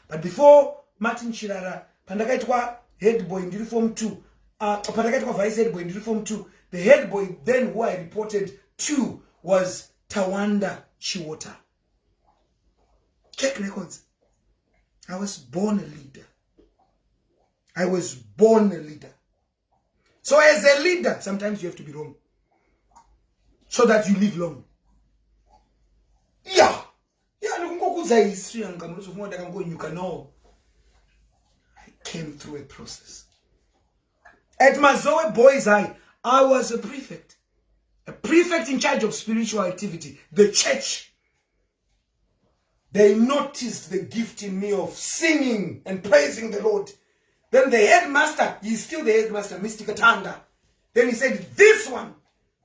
But before Martin Shirara, pandakaitwa head boy ndiri Form 2, pandakaitwa vice head boy ndiri Form 2, the head boy then who I reported to was Tawanda Chiwota. Check records. I was born a leader. I was born a leader. So as a leader, sometimes you have to be wrong so that you live long. Yeah, ndikungokudza history yanga, munozofunga ndakangonyuka. No, I came through a process. At Mazoe Boys High, I was a prefect, a prefect in charge of spiritual activity, the church. They noticed the gift in me of singing and praising the Lord. Then the headmaster, he's still the headmaster, Mr. Katanda. Then he said, "This one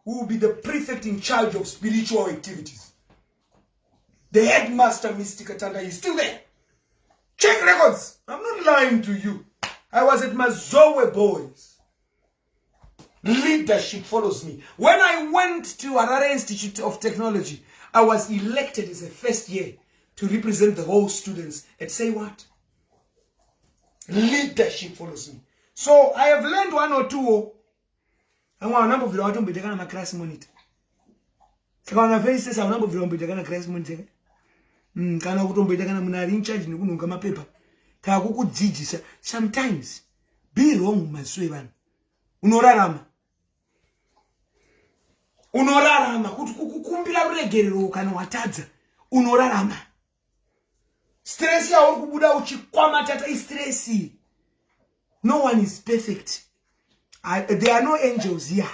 will be the prefect in charge of spiritual activities." The headmaster, Mr. Katanda, is still there. Check records. I'm not lying to you. I was at Mazoe Boys. Leadership follows me. When I went to Harare Institute of Technology, I was elected as a first year to represent the whole students and say what? Leadership follows me. So I have learned one or two. Vamwe vanambobvira vatomboita kana maclass monitor. Saka vana Felicitasi haunambobvira vamboita kana class monitor kana kutomboita kana munhu ari in charge nekunhonga mapepa. Takukudzidzisa sometimes be wrong mumaziso evanhu. Unorarama. Unorarama kuti kukukumbira ruregerero kana watadza unorarama. Stress yauri kubuda uchikwamatata istress. No one is perfect. There are no angels here.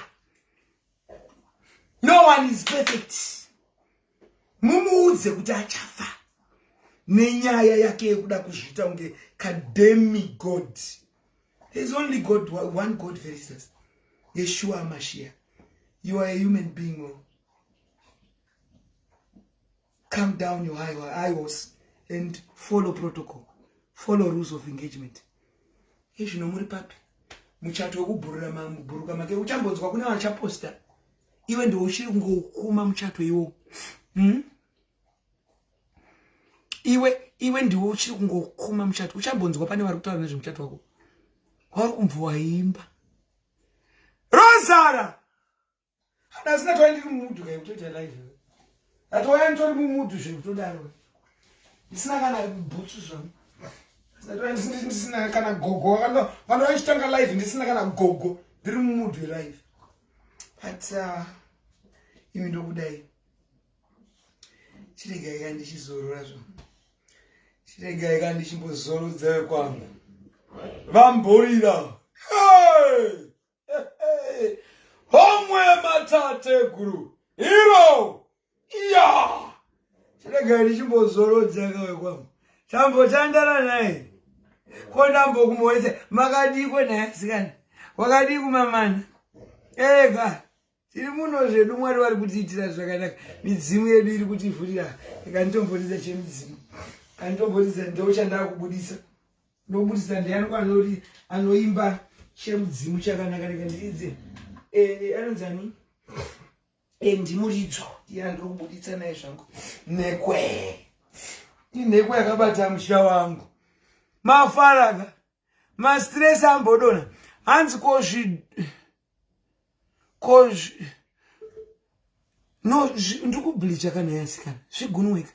No one is perfect. Mumuudze kuti achafa nenyaya yake yekuda kuzviita kunge kademigod. There is only God, one God, Felicitas. Yeshua Mashiach. You are a human being. Oh. Calm down your high horse and follow protocol. Follow rules of engagement. Izvino muri papi? Muchato wekubhurura mabhuruka make uchambonzwa kune vachaposta. Iwe ndiwe uchiri kungokuma muchato iwo. Iwe ndiwe uchiri kungokuma muchato. Uchambonzwa pane vari kutaura nezvemuchato wako. Vari kumva waimba. Rozara! Asina toya ndiri mumudu kai kutoita live. Atouya nditori mumudu zvekutodaro. Ndisina kana bhutsu zvangu. Ndisina kana gogo. Vanhu vachitanga live ndisina kana gogo. Ndiri mumudu live. But imi ndokudai. Chiregai ka ndichizorora zvangu. Chiregai ka ndichimbozorodza kwangu. Vamborira. Hey! Homwe matateguru iro iya chiregai ndichimbozorodza kawe kwangu. Tambotandara naye ko ndambokumhoresa makadiko naye asikana wakadii kumamana ega tiri muno zvedu. Mwari vari kutiitira zvakanaka, midzimu yedu iri kutivhurira. Kanditomboridza chemidzimu, kanditomboridza ndo chandakubudisa, ndobudisa ndiani kwanori anoimba chemudzimu chakanaka. Rega ndiridze anonzi ani, ndimuridzo ndiye andiri kubuditsa naye zvangu. Nhekwe inhekwe yakabata musha wangu. Mafaraka mastress ambodona hanzi kozvi kozvi no ndiri kubleacha kana yasikana zvigunweka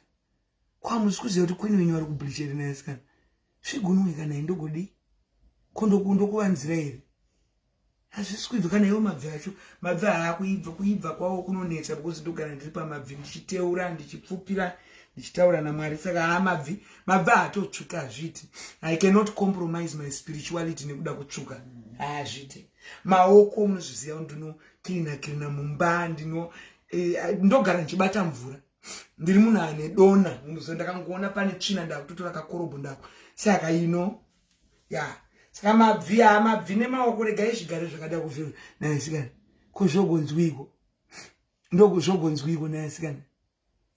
kwamusi kuziva kuti queen wenyu vari kubleacha here nayasikana zvigunweka naye ndogodii ko ndokuvanzira here hazvisi kuibva kana iwo mabvi acho mabvi haakuibva kuibva kwawo kunonetsa because ndogara ndiri pamabvi ndichiteura ndichipfupira ndichitaura namwari saka haa mabvi mabvi haatotsvuka hazviiti. I cannot compromise my spirituality nekuda kutsvuka, haazviiti. Maoko munozviziva ndinocleana cleana mumba ndino ndogara ndichibata mvura ndiri munhu ane dona munoziva ndakangoona pane tsvina ndakutotora kakorobho ndako saka ino ya saka mabvi haa mabvi nemaoko regai zvigare zvakada kuzvi nayasikana ko zvogonzwiko ndokuzvogonzwiko nayasikana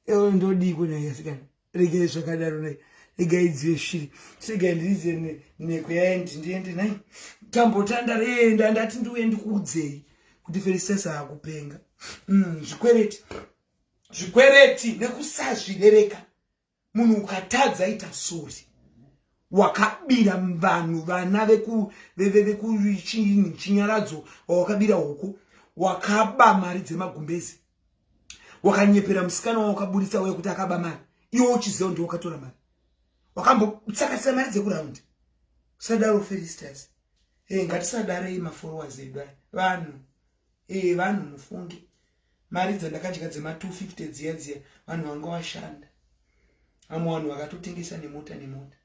ewe ndodiko nayasikana regai zvakadaro nai regai dzive shiri regai ndiridze neko yaendi ndiende nai tambotandara enda ndati ndiuye ndikuudzei kuti Felistas akupenga zvikwereti zvikwereti nekusazvirereka munhu ukatadza ita sorry wakabira vanhu vana vekuchinyaradzo wawakabira huku wakaba mari dzemagumbezi wakanyepera musikana wawakaburitsa uye kuti akaba mari iwe uchiziva ndi wakatora mari wakambotsakatisa mari dzekuraundi usadaro Felistas e ngatisadarei mafollowers edu aya vanhu e vanhu mufunge mari dzandakadya dzema250 dziya dziya vanhu vanga vashanda vamwe vanhu vakatotengesa nemota nemota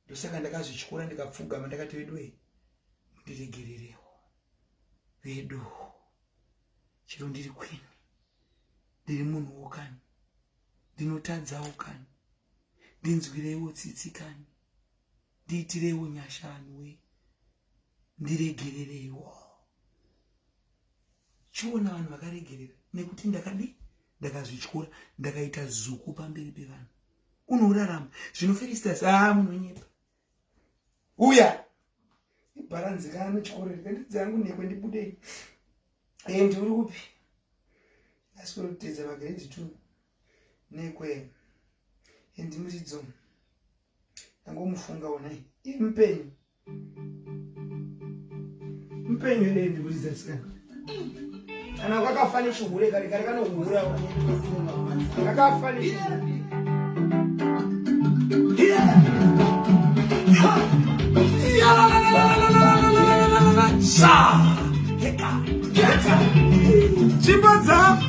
ndosaka ndakazvityora ndikapfugama ndakati vedu e mundiregererewo vedu chero ndiri queen ndiri munhuwo kani ndinotadzawo kani ndinzwireiwo tsitsi kani ndiitireiwo nyasha vanhu we ndiregerereiwo chiona vanhu vakaregerera nekuti ndakadi ndakazvityora ndakaita zuku pamberi pevanhu unorarama zvino Felistas aa munonyepa uya ibharanzi kana chikoro rikandidzi yangu nekwe ndibudei. Endi uri kupi? Aswero kutedza magrade 2 nekwe. Endi muridzo. Ndangomufunga onai. Iye mupenyu. Mupenyu here endi muridza sikana? Kana kwakafa nechihure kare kare kanohura. Kakafa nechihure. Chimbo dzako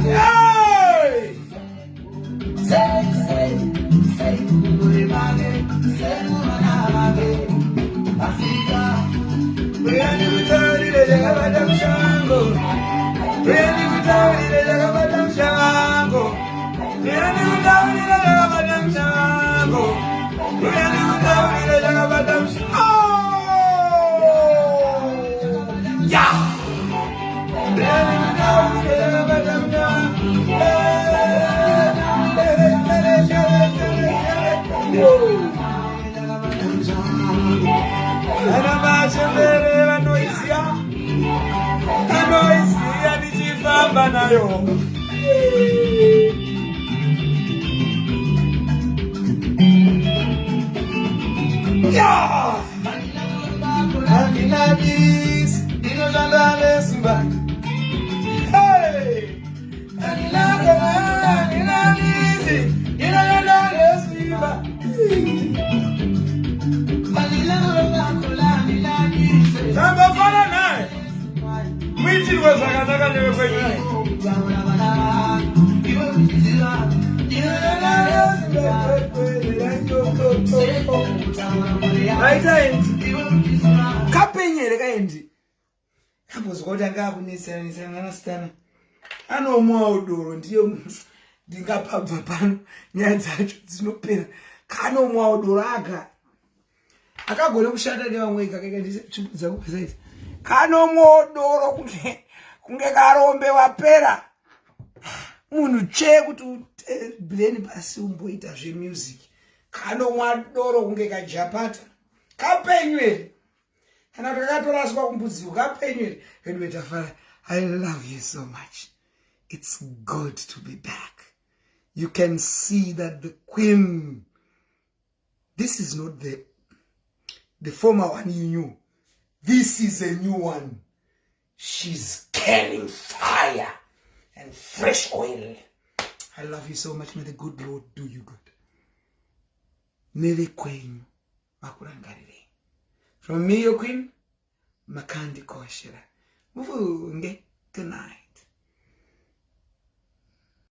Hey! Yeah! Ana machembere vanoiziya, vanoiziya ndichifamba nayo. Yeah! Handina disi, ndinoshanda nesimba. Hey! Handina handina disi, ndinoshanda nesimba. Tambafana naye. Muitirwe zvakanaka nevekwenyu naye. Vaita endi. Kapenye here kaendi. Kambozwa kuti anga akunetsana netsana nanaSitana. Anomwawo doro ndiyo ndingapabva pano nyaya dzacho dzinopera. Kanomwawo doro aga. Akagone kushanda nevamwe kakaika nditsvimbo dzangu pasaiti. Kanomwawo doro kunge kunge karombe wapera. Munhu tsvee kuti brain pasi umboita zvemusic. Kanomwa doro kunge kajapata. Kapenyu here? Kana kuti kakatoraswa kumbudziko kapenyu here? Anyway, Tafara, I love you so much. It's good to be back. You can see that the queen, this is not the former one you knew. This is a new one. She's carrying fire and fresh oil. I love you so much. May the good Lord do you good. Nevekwenyu vakurangarirei. From me, your queen, Makandi Koshera. Mufunge. Good night.